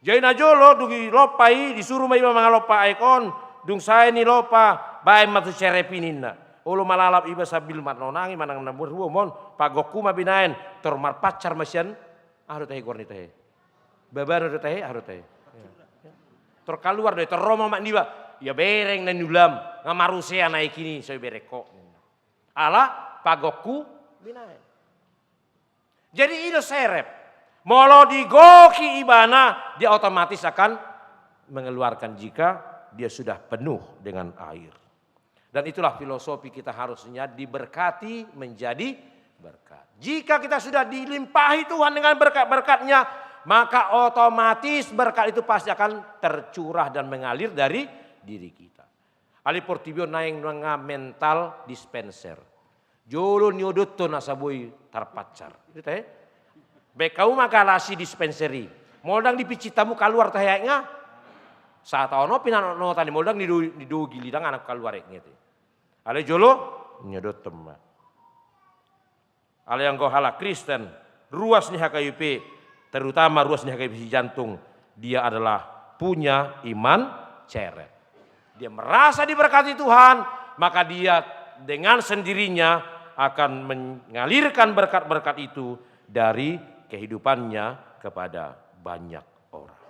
Jadi na jolo dung dilompa i, disuru ma iba mangalompa aek on, dung sae nilompa, baen ma tu serep i ninna. Olo malalap iba sambil marnonangi manang na marhuom on, pagokku ma binaen, tor marpacar ma sian, aha do tahe goar ni tahe? Babana do tahe, aha do tahe? Tor kaluar do i, tor ro ma omak niba, ia bereng na niulam, nga marusean aek i, so ibereng ho. Ala pagokku binaen. Jadi i do serep. Molo digoki ibana, dia otomatis akan mengeluarkan jika dia sudah penuh dengan air. Dan itulah filosofi kita harusnya diberkati menjadi berkat. Jika kita sudah dilimpahi Tuhan dengan berkat-berkat-Nya, maka otomatis berkat itu pasti akan tercurah dan mengalir dari diri kita. Alai portibi on naeng nunga mental dispenser. Jolo niodothon asa boi tarpacar. Ita, eh? Baen hamu ma galasi dispenser i. Molo ndang dipinsithamu kaluar tahe aek nga. Sataon on pinanotnota ni molo ndang nido-, nidogili ndang anak kaluar aek nga i. Alai jolo niodothon ma. Alai anggo halak Kristen, ruas ni H K I P, terutama ruas ni H K I P sijantung, dia adalah punya iman ceret. Dia merasa diberkati Tuhan, maka dia dengan sendirinya akan mengalirkan berkat-berkat itu dari kehidupannya kepada banyak orang.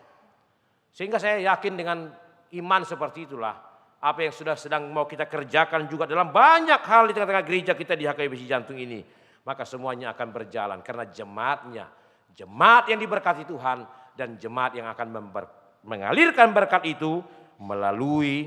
Sehingga saya yakin dengan iman seperti itulah, apa yang sudah sedang mau kita kerjakan juga dalam banyak hal di tengah-tengah gereja kita di H K I P sijantung ini, maka semuanya akan berjalan karena jemaatnya, jemaat yang diberkati Tuhan dan jemaat yang akan member-, mengalirkan berkat itu melalui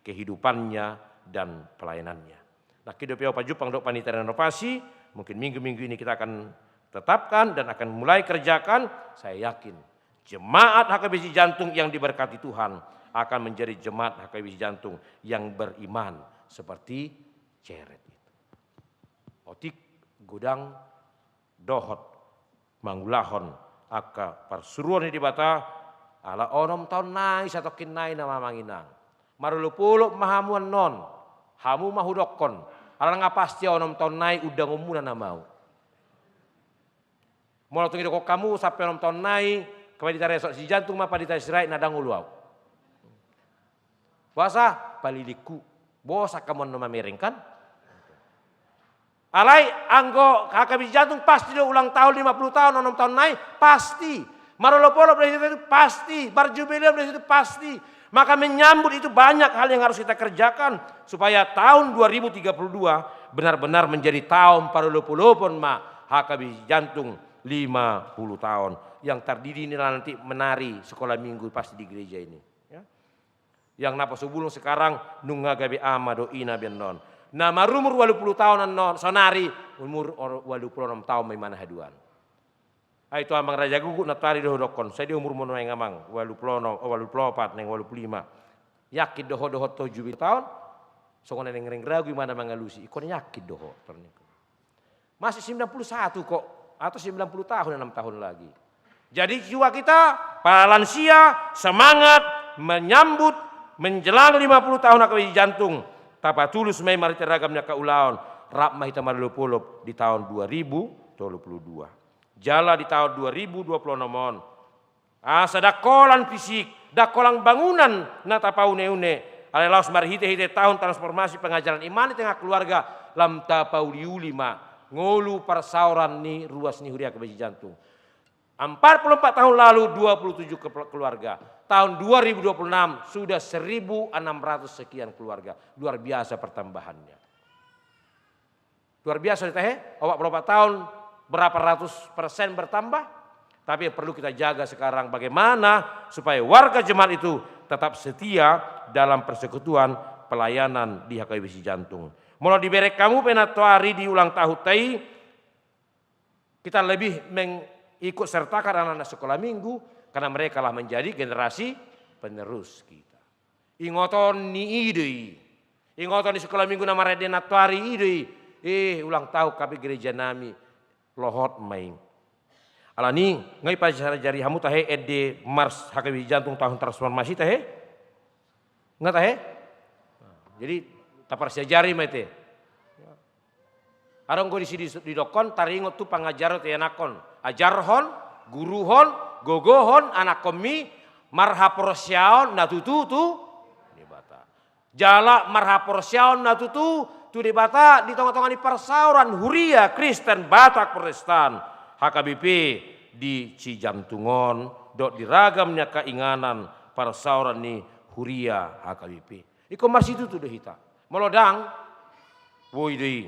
kehidupannya dan pelayanannya. Nangkin dope au pajumpang dohot panitia renovasi, mungkin minggu-minggu ini kita akan tetapkan dan akan mulai kerjakan, saya yakin jemaat H K B C Jantung yang diberkati Tuhan akan menjadi jemaat H K B C Jantung yang beriman seperti ceret itu. Otik godang dohot mangulahon angka parsuruon ni Debata, ala onom taon nai satongkin nai nama amang inang. Marolopolop ma hamu annon, hamu ma hudokkon, ala nga pasti onom taon nai undangonmuna nama au. Molo tung didokkon hamu sampe onom taon nai, Pandita Resort Sijantung ma Pandita Sirait, na ndang olo au. Boasa? Palilingku. Bosan hamu annon mamereng kan? Alai anggo H K B C Jantung pasti do ulang tahun lima puluh tahun, onom taon nai, pasti. Marolopolop dari situ pasti, berjubileum dari situ pasti. Maka menyambut itu banyak hal yang harus kita kerjakan supaya tahun dua ribu tiga puluh dua benar-benar menjadi taon parolopolopon ma H K B C Jantung lima puluh taon. Yang tardidi inilah nanti menari sekolah minggu pasti di gereja ini. Ya. Yang naposobulung sekarang nunga gabe ama dohot ina be annon. Na marumur ualu pulu taon annon, saonari umur ualu pulu onom taon ma imana haduan. Ai tu amang raja guguk nantoari do hudokkon, sai dia umurmu nuaeng amang, ualu pulu onom, ualu pulu opat, naeng ualu pulu lima. Yakin do ho dohot ho jubil taon? Songon na naeng ragu imana mangalusi, ingkon yakin do ho. Masih sembilan puluh satu kok, atau sembilan puluh tahun, enam tahun lagi. Jadi jiwa kita, para lansia, semangat menyambut menjelang lima puluh tahun H K B C Jantung. Tapatulus ma i marhite ragam ni angka ulaon, rap ma hita marolopolop di taon dua ribu tolu puluh dua. Jala di taon dua ribu dua puluh onom on, asa ndang holan fisik, ndang holan bangunan na tapauneune, alai laos marhitehite taon transformasi pengajaran iman di tengah keluarga, lam tapauliuli ma ngolu parsaoran ni ruas ni huria H K B C Jantung. Empat puluh empat tahun lalu, dua puluh tujuh ke-, keluarga. Tahun dua ribu dua puluh enam sudah seribu enam ratus sekian keluarga. Luar biasa pertambahannya. Luar biasa do, tahe, opat puluh opat tahun, berapa ratus persen bertambah. Tapi yang perlu kita jaga sekarang, bagaimana supaya warga jemaat itu tetap setia dalam persekutuan pelayanan di H K B C Jantung. Molo dibereng hamu pe nantoari di ulang tahunta i, kita lebih mengikut sertakan anak-anak sekolah minggu, karena mereka lah menjadi generasi penerus kita. Ingoton ni i do i. Ingoton ni sekolah minggu na marende nantoari i do i. Eh, ulang tahun H K B C gereja nami, lohot ma i. Alani, nga ipasiajari hamu tahe ende mars H K B C Jantung tahun transformasi tahe? Nga tahe? Jadi, taparsiajari ma i te. Adong do disi didokkon, taringot tu pangajaron tu ianakhon. Ajarhon, guruhon, gogohon anakkonmi marhaporseaon na tutu tu Debata. Jala marhaporseaon na tutu tu Debata di tonga-tonga ni parsaoran huria Kristen Batak Protestan, H K B P, di Cijantung on, dohot di ragam ni angka inganan parsaoran ni huria H K B P. Ingkon marsitutu do hita. Molo ndang, boi do i.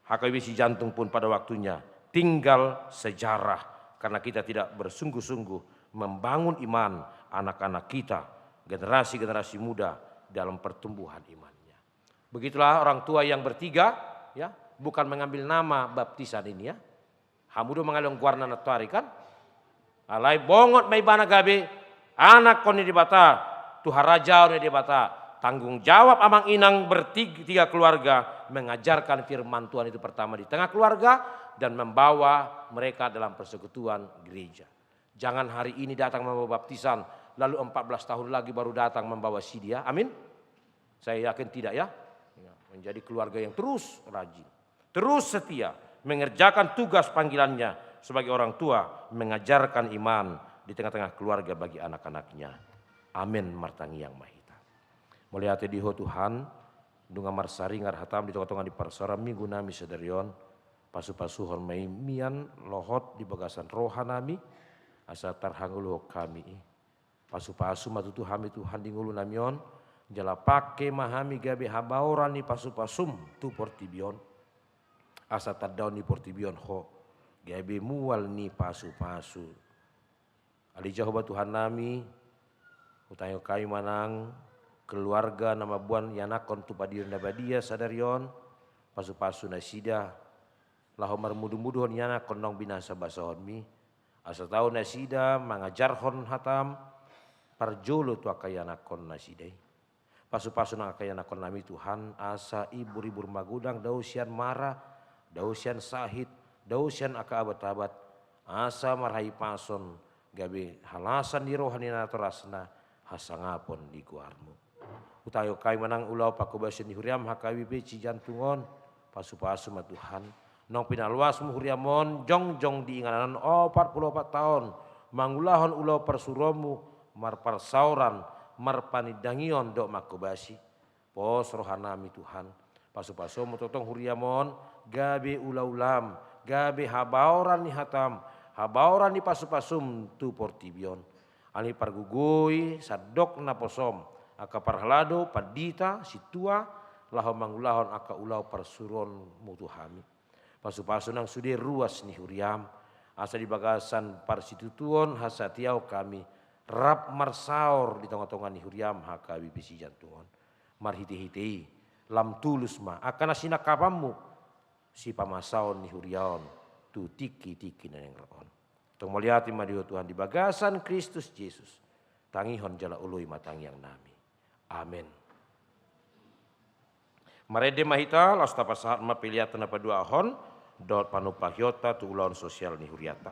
H K B C Jantung pun pada waktunya tinggal sejarah karena kita tidak bersungguh-sungguh membangun iman anak-anak kita, generasi-generasi muda dalam pertumbuhan imannya. Begitulah orang tua yang bertiga, ya, bukan mengambil nama baptisan ini, ya. Hamu do mangalehon goarna nantoari, kan? Alai bongot ma ibana gabe anakhon ni Debata, tu harajaon ni Debata. Tanggung jawab amang inang bertig-, tiga keluarga mengajarkan firman Tuhan itu pertama di tengah keluarga dan membawa mereka dalam persekutuan gereja. Jangan hari ini datang membawa baptisan, lalu empat belas tahun lagi baru datang membawa si dia. Amin? Saya yakin tidak, ya. Ya, menjadi keluarga yang terus rajin. Terus setia mengerjakan tugas panggilannya sebagai orang tua, mengajarkan iman di tengah-tengah keluarga bagi anak-anaknya. Amin, martangiang ma hita. Mauliate di Ho Tuhan, nunga marsaringar hataM di tonga-tonga ni parsaoran minggu nami sadari on, pasu-pasuhon ma i mian lohot di bagasan roha nami, asa tarhangoluhon hami i. Pasu-pasu ma tutu hami Tuhan di ngolu nami on, jala pangke ma hami gabe habaoran ni pasu-pasuM tu portibi on. Asa tandaon ni portibi on Ho, gabe mual ni pasu-pasu. Ale Jahowa Tuhan nami, hutangihon hami ma nang keluarga na mamboan ianakhon tu padion na badia sadari on, pasu-pasu nasida, laho marmudu-muduhon ianakhon naung binasa-basahonMi, asa tau nasida mangajarhon hataM parjolo tu angka ianakhon nasida i. Pasu-pasu nang angka ianakhon nami Tuhan, asa ibur-ibur magodang dao sian mara, dao sian sahit, dao sian angka abat-abat, asa marhahipason gabe halasan ni roha ni natorasna hasangapon di goarMu. Hutangihon hami ma nang ulaon panghobasion ni huriaM H K B P Cijantung on, pasu-pasu ma Tuhan. Naung pinaloasMu huriaM on jongjong di inganan on opat pulu opat taon, mangulahon ulaon parsuruonMu, marparsaoran, marpanindangion dohot manghobasi. Pos roha nami Tuhan, pasu-pasuonMu tongtong huriaM on, gabe ula-ulaM, gabe habaoran ni hataM, habaoran ni pasu-pasuM tu portibi on. Alani pargogoi sandok naposoM, angka parhalado, pandita, sintua, laho mangulahon angka ulaon parsuruonmu tu hami. Pasupasu nang sude ruas ni huriam, asa di bagasan parsitutuon hasatiaon hami rap marsaor di tongatonga ni huriam H K B P Sijantung on. Marhitehite i, lam tulus ma angka na sinangkapanmu sipamasaon ni huria on tu tingkitingki na naeng ro on. Tong mauliate ma di Ho Tuhan di bagasan Kristus Jesus. Tangihon jala oloi ma tangiangnami. Amen. Marende ma hita, laos tapasahat ma pelean na paduahon dohot panumpahionta tu ulaon sosial ni hurianta.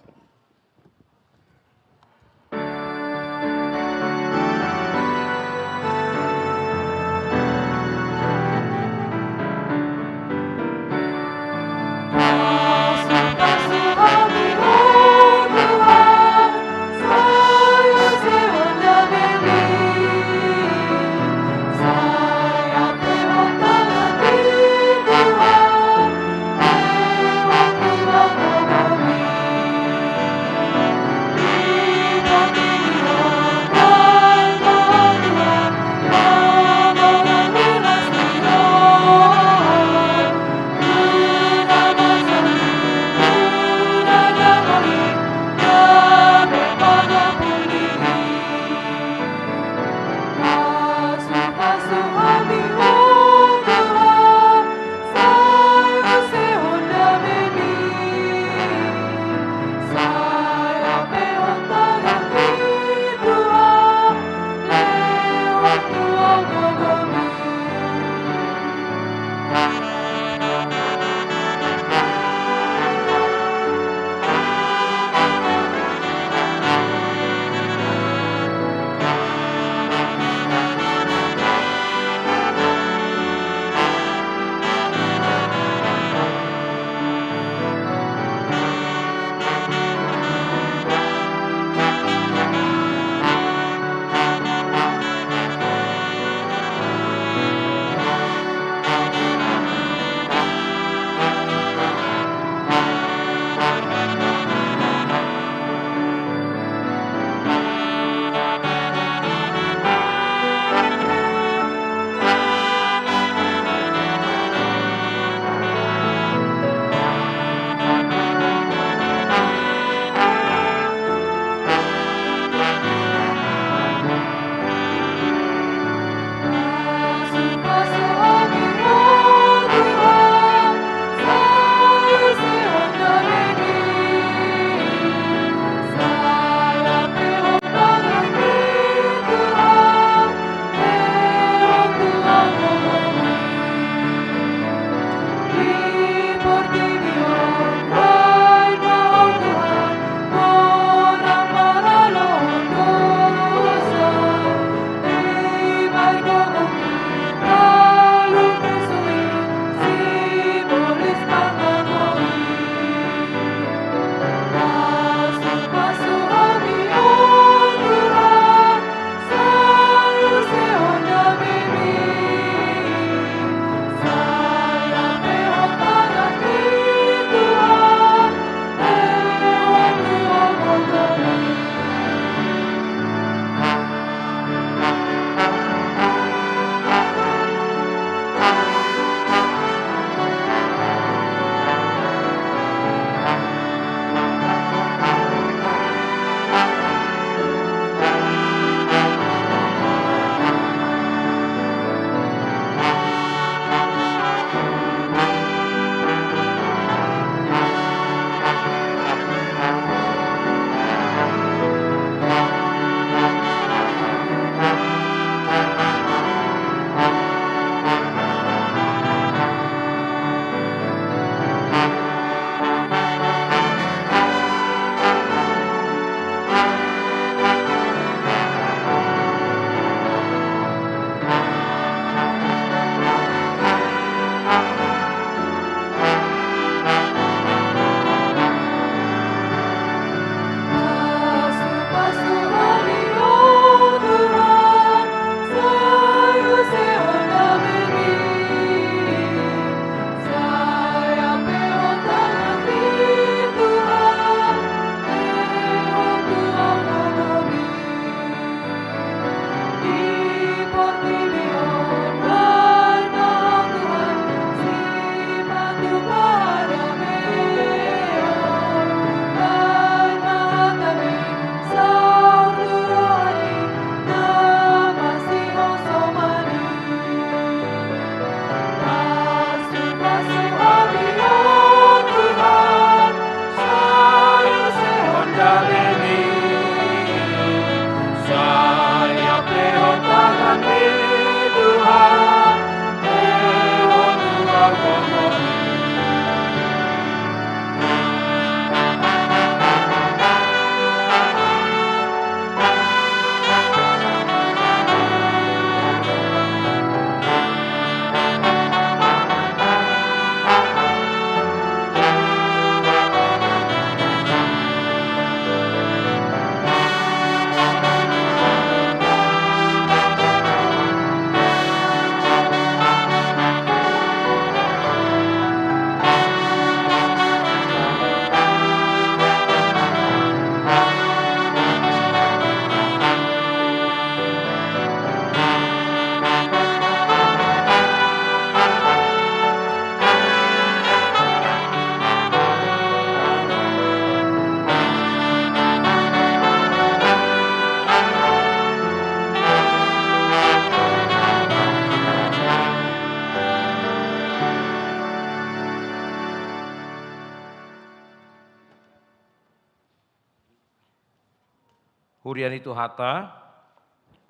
Huria ni Tuhanta,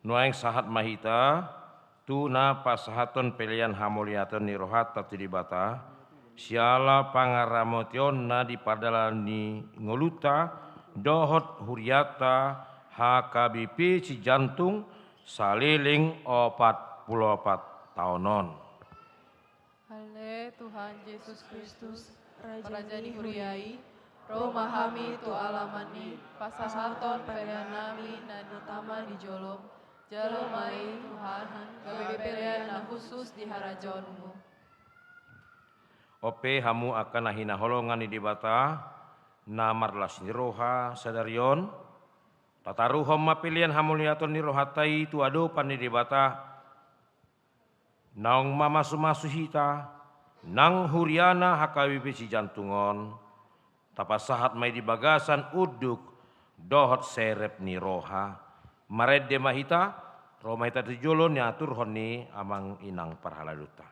nuaeng sahat ma hita tu na pasahathon pelean hamauliateon ni rohanta tu Debata, siala pangaramotionNa di pardalanan ni ngolunta dohot hurianta H K B P Cijantung saleleng opat pulu opat taon on. Ale Tuhan Jesus Kristus, Raja ni huria i, ro ma hami tu alamanMi, pasahathon peleannami na tama di jolom. Jalo ma i Tuhan, gabe pelean na hushus di harajaonMu. On pe hamu angka na hinaholongan ni Debata, na marlas ni roha sadari on, tataruhon ma pelean hamauliateon ni rohanta i tu adopan ni Debata, naung mamasumasu hita, nang huriaNa H K B P Cijantung on, tapasahat ma i di bagasan unduk dohot serep ni roha. Marende ma hita, ro ma hita tu jolo niaturhon ni amang inang parhalado ta.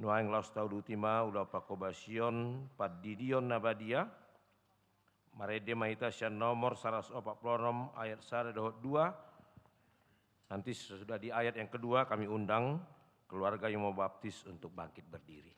Nuaeng laos tauduti ma ulaon panghobasion, pandidion na badia. Marende ma hita sian nomor saratus opat pulu onom ayat sada dohot dua. Nanti sesudah di ayat yang kedua kami undang keluarga yang mau baptis untuk bangkit berdiri.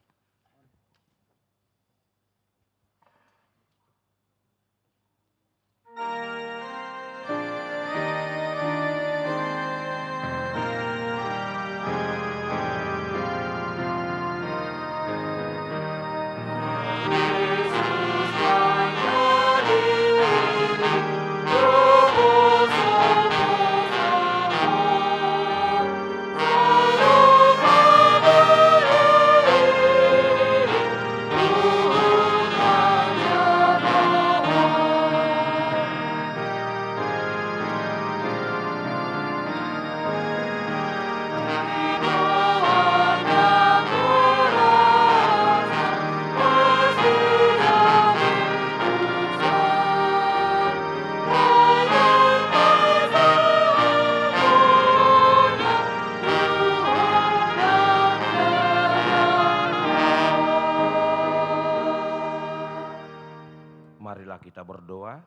Marilah kita berdoa.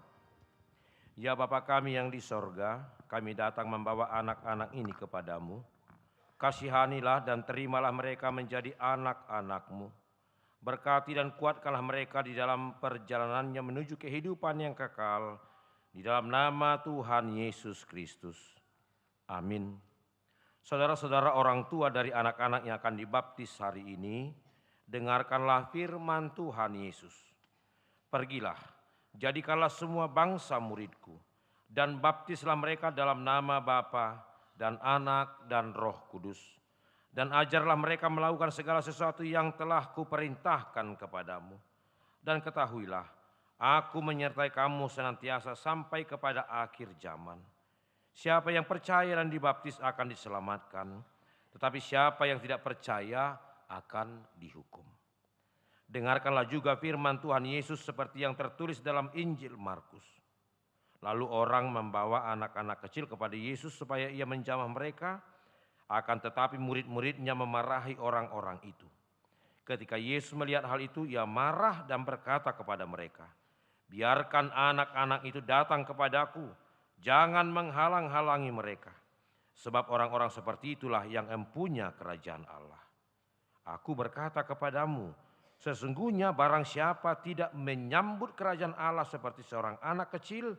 Ya Bapa kami yang di sorga, kami datang membawa anak-anak ini kepadamu. Kasihanilah dan terimalah mereka menjadi anak-anakmu. Berkati dan kuatkanlah mereka di dalam perjalanannya menuju kehidupan yang kekal, di dalam nama Tuhan Yesus Kristus. Amin. Saudara-saudara, orang tua dari anak-anak yang akan dibaptis hari ini, dengarkanlah firman Tuhan Yesus. Pergilah, jadikanlah semua bangsa muridku, dan baptislah mereka dalam nama Bapa dan Anak dan Roh Kudus. Dan ajarlah mereka melakukan segala sesuatu yang telah kuperintahkan kepadamu. Dan ketahuilah, Aku menyertai kamu senantiasa sampai kepada akhir zaman. Siapa yang percaya dan dibaptis akan diselamatkan, tetapi siapa yang tidak percaya akan dihukum. Dengarkanlah juga firman Tuhan Yesus seperti yang tertulis dalam Injil Markus. Lalu orang membawa anak-anak kecil kepada Yesus supaya Ia menjamah mereka, akan tetapi murid-murid-Nya memarahi orang-orang itu. Ketika Yesus melihat hal itu, Ia marah dan berkata kepada mereka, "Biarkan anak-anak itu datang kepada-Ku, jangan menghalang-halangi mereka, sebab orang-orang seperti itulah yang empunya kerajaan Allah. Aku berkata kepadamu, sesungguhnya barang siapa tidak menyambut kerajaan Allah seperti seorang anak kecil,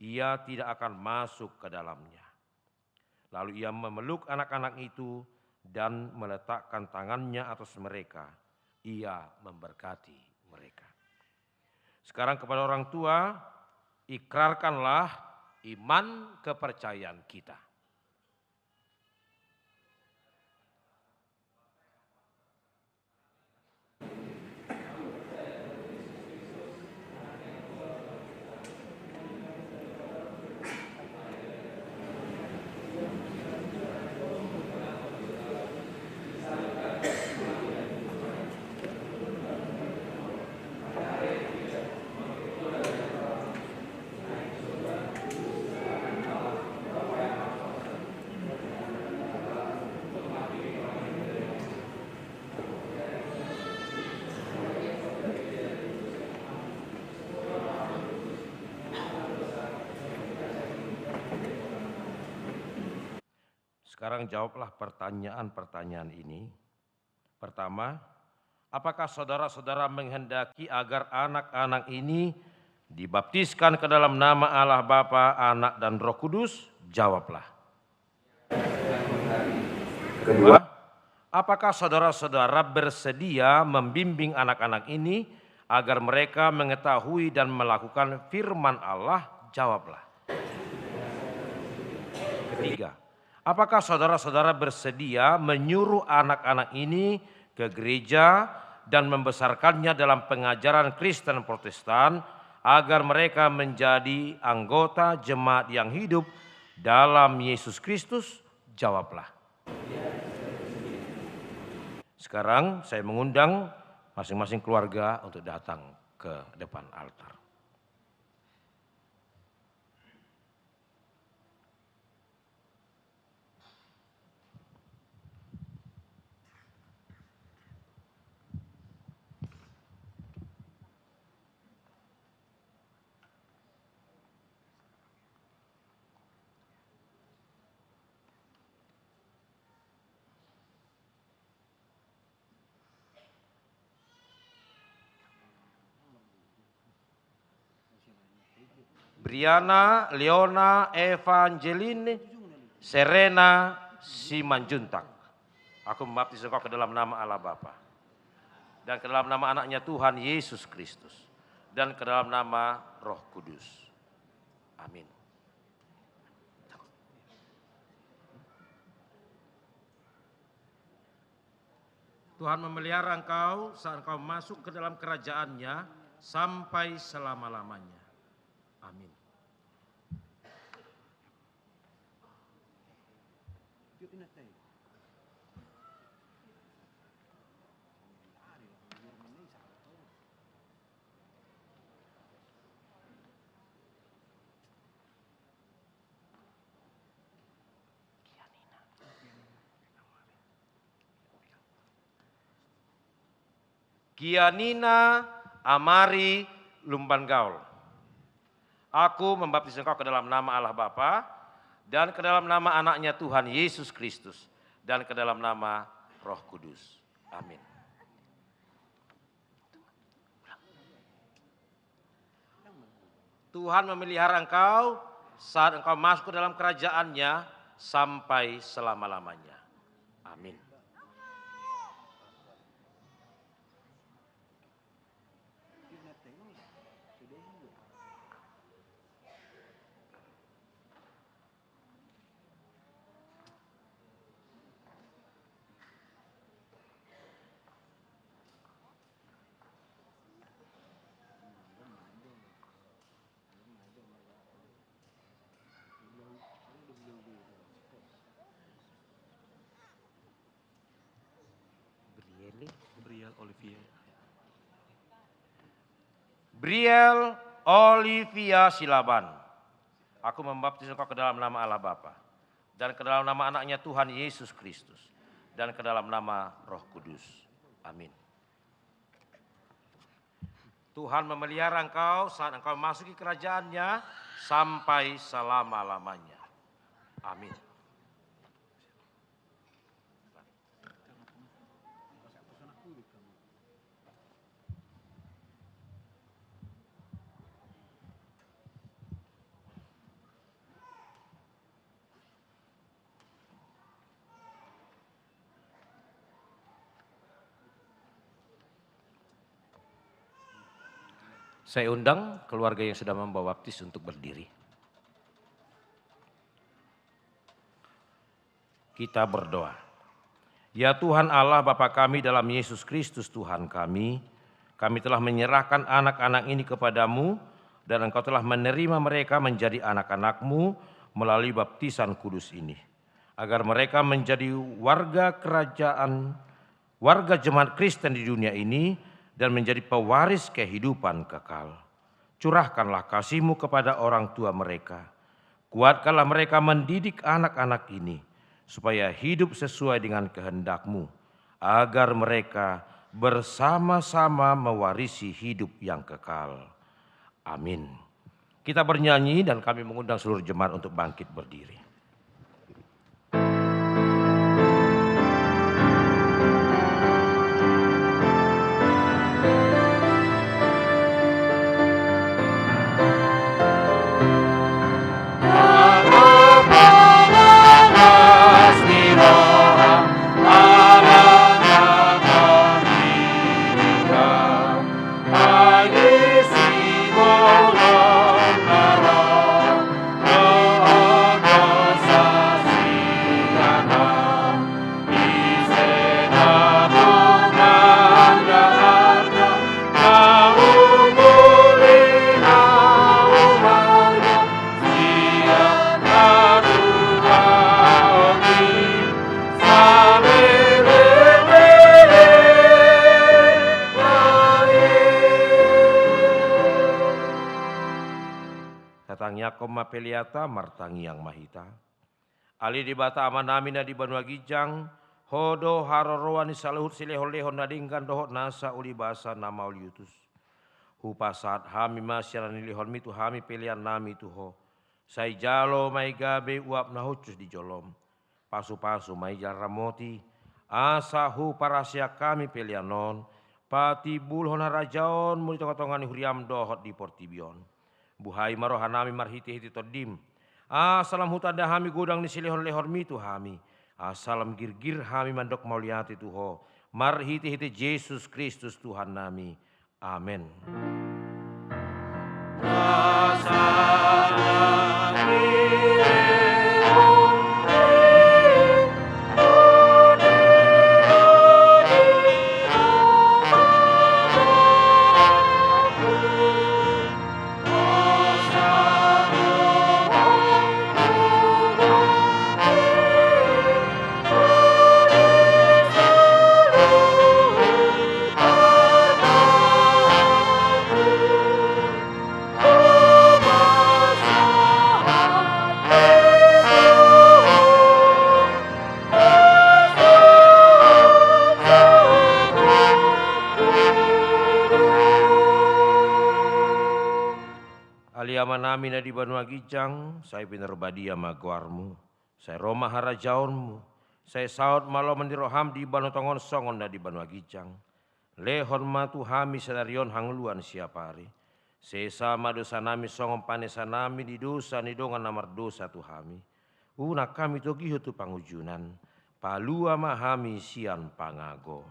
ia tidak akan masuk ke dalamnya." Lalu Ia memeluk anak-anak itu dan meletakkan tangan-Nya atas mereka. Ia memberkati mereka. Sekarang kepada orang tua, ikrarkanlah iman kepercayaan kita. Sekarang jawablah pertanyaan-pertanyaan ini. Pertama, apakah saudara-saudara menghendaki agar anak-anak ini dibaptiskan ke dalam nama Allah Bapa, Anak, dan Roh Kudus? Jawablah. Kedua, apakah saudara-saudara bersedia membimbing anak-anak ini agar mereka mengetahui dan melakukan firman Allah? Jawablah. Ketiga, apakah saudara-saudara bersedia menyuruh anak-anak ini ke gereja dan membesarkannya dalam pengajaran Kristen Protestan agar mereka menjadi anggota jemaat yang hidup dalam Yesus Kristus? Jawablah. Sekarang saya mengundang masing-masing keluarga untuk datang ke depan altar. Briana, Leona, Evangeline, Serena, Simanjuntak. Aku membaptis engkau ke dalam nama Allah Bapa, dan ke dalam nama Anaknya Tuhan Yesus Kristus, dan ke dalam nama Roh Kudus. Amin. Tuhan memelihara engkau saat engkau masuk ke dalam kerajaan-Nya sampai selama-lamanya. Amin. Kianina Amari Lumban Gaol. Aku membaptis engkau ke dalam nama Allah Bapa, dan ke dalam nama Anaknya Tuhan Yesus Kristus, dan ke dalam nama Roh Kudus. Amin. Tuhan memelihara engkau saat engkau masuk ke dalam kerajaan-Nya sampai selama-lamanya. Amin. Briel, Briel Olivia. Briel Olivia Silaban. Aku membaptis engkau ke dalam nama Allah Bapa, dan ke dalam nama Anaknya Tuhan Yesus Kristus, dan ke dalam nama Roh Kudus. Amin. Tuhan memelihara engkau saat engkau masuki kerajaan-Nya sampai selama-lamanya. Amin. Saya undang keluarga yang sudah membawa baptis untuk berdiri. Kita berdoa. Ya Tuhan Allah, Bapa kami dalam Yesus Kristus Tuhan kami, kami telah menyerahkan anak-anak ini kepada-Mu, dan Engkau telah menerima mereka menjadi anak-anak-Mu melalui baptisan kudus ini, agar mereka menjadi warga kerajaan, warga jemaat Kristen di dunia ini, dan menjadi pewaris kehidupan kekal. Curahkanlah kasih-Mu kepada orang tua mereka. Kuatkanlah mereka mendidik anak-anak ini, supaya hidup sesuai dengan kehendak-Mu, agar mereka bersama-sama mewarisi hidup yang kekal. Amin. Kita bernyanyi dan kami mengundang seluruh jemaat untuk bangkit berdiri. Homa peleanta, martangiang ma hita. Ale Debata Amanami na di banua ginjang, Ho do haroroan ni saluhut silehonlehon na denggan dohot nasa ulibasa na mauliutus. Hupasahat hami ma sian na nilehonmi tu hami peleannami tu Ho. Sai jalo ma i gabe uap na hushus di jolom. Pasupasu ma i jala ramoti, asa huparhaseang hami pelean on patimbulhon harajaonmu di tongatonga ni huriam dohot di portibi on. Buhai ma rohanami marhitehite Tondim, asa lam hutanda hami godang ni silehonlehonmi tu hami, asa lam girgir hami mandok mauliate tu Ho, marhitehite Jesus Kristus Tuhannami. Amen. Ale Amanami na di banua ginjang, sai pinarbadia ma goarmu. Sai ro ma harajaonmu. Sai saut ma lomo ni roham di banua tonga on songon na di banua ginjang. Lehon ma tu hami sadari on hangoluan siapari. Sesa ma dosanami songon panesanami di dosa ni dongan na mardosa tu hami. Unang hami togihon tu pangunjunan. Palua ma hami sian pangago.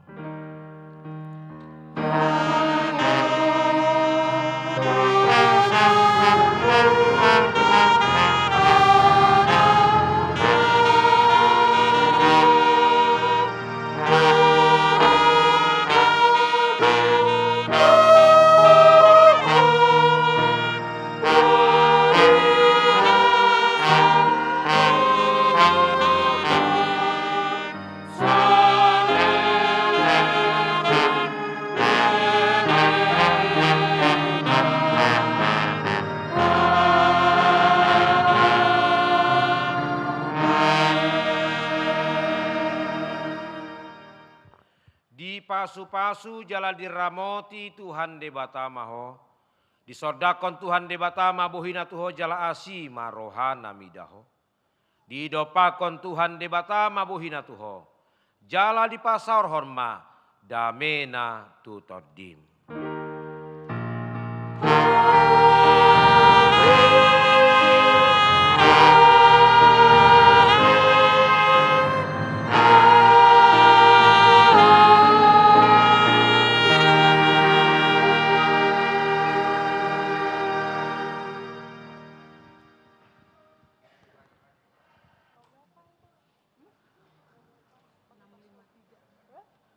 Dipasupasu jala diramoti Tuhan Debata ma ho. Disondangkon Tuhan Debata ma bohina tu ho jala asi ma rohana mida ho. Didompakkon Tuhan Debata ma bohina tu ho, jala dipasaorhon ma damena tu tondim.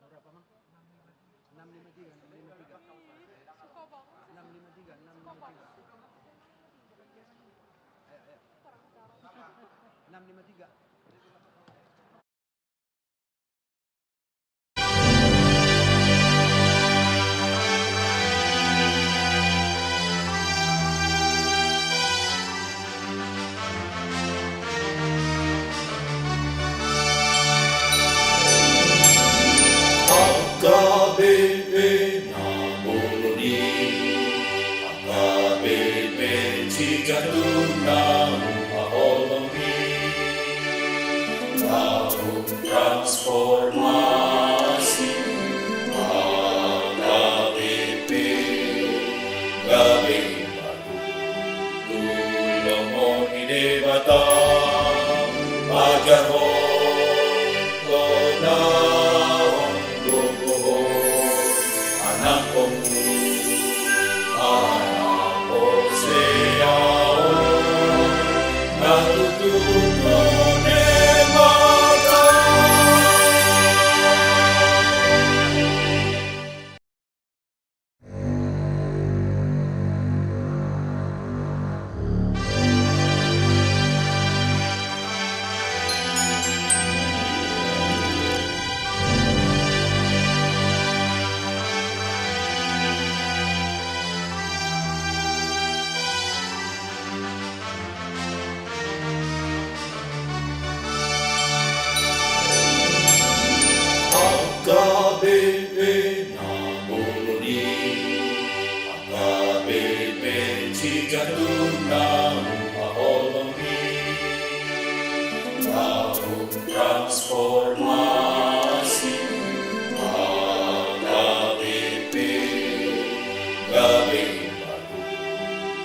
Berapa, Mang? Enam lima tiga, enam lima tiga. Enam lima tiga, enam lima tiga. Ayo, ayo. Enam lima tiga. H K B P na bolon i, H K B P sigantung na huhaholongi. Tahun transformasi, H K B P gabe i. Tulongon ni Debata, pajarhon do na hon gogo ho, anakkonmu, anak porsea on, na tutu tu Debata.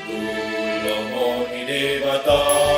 Tulang ni Debata.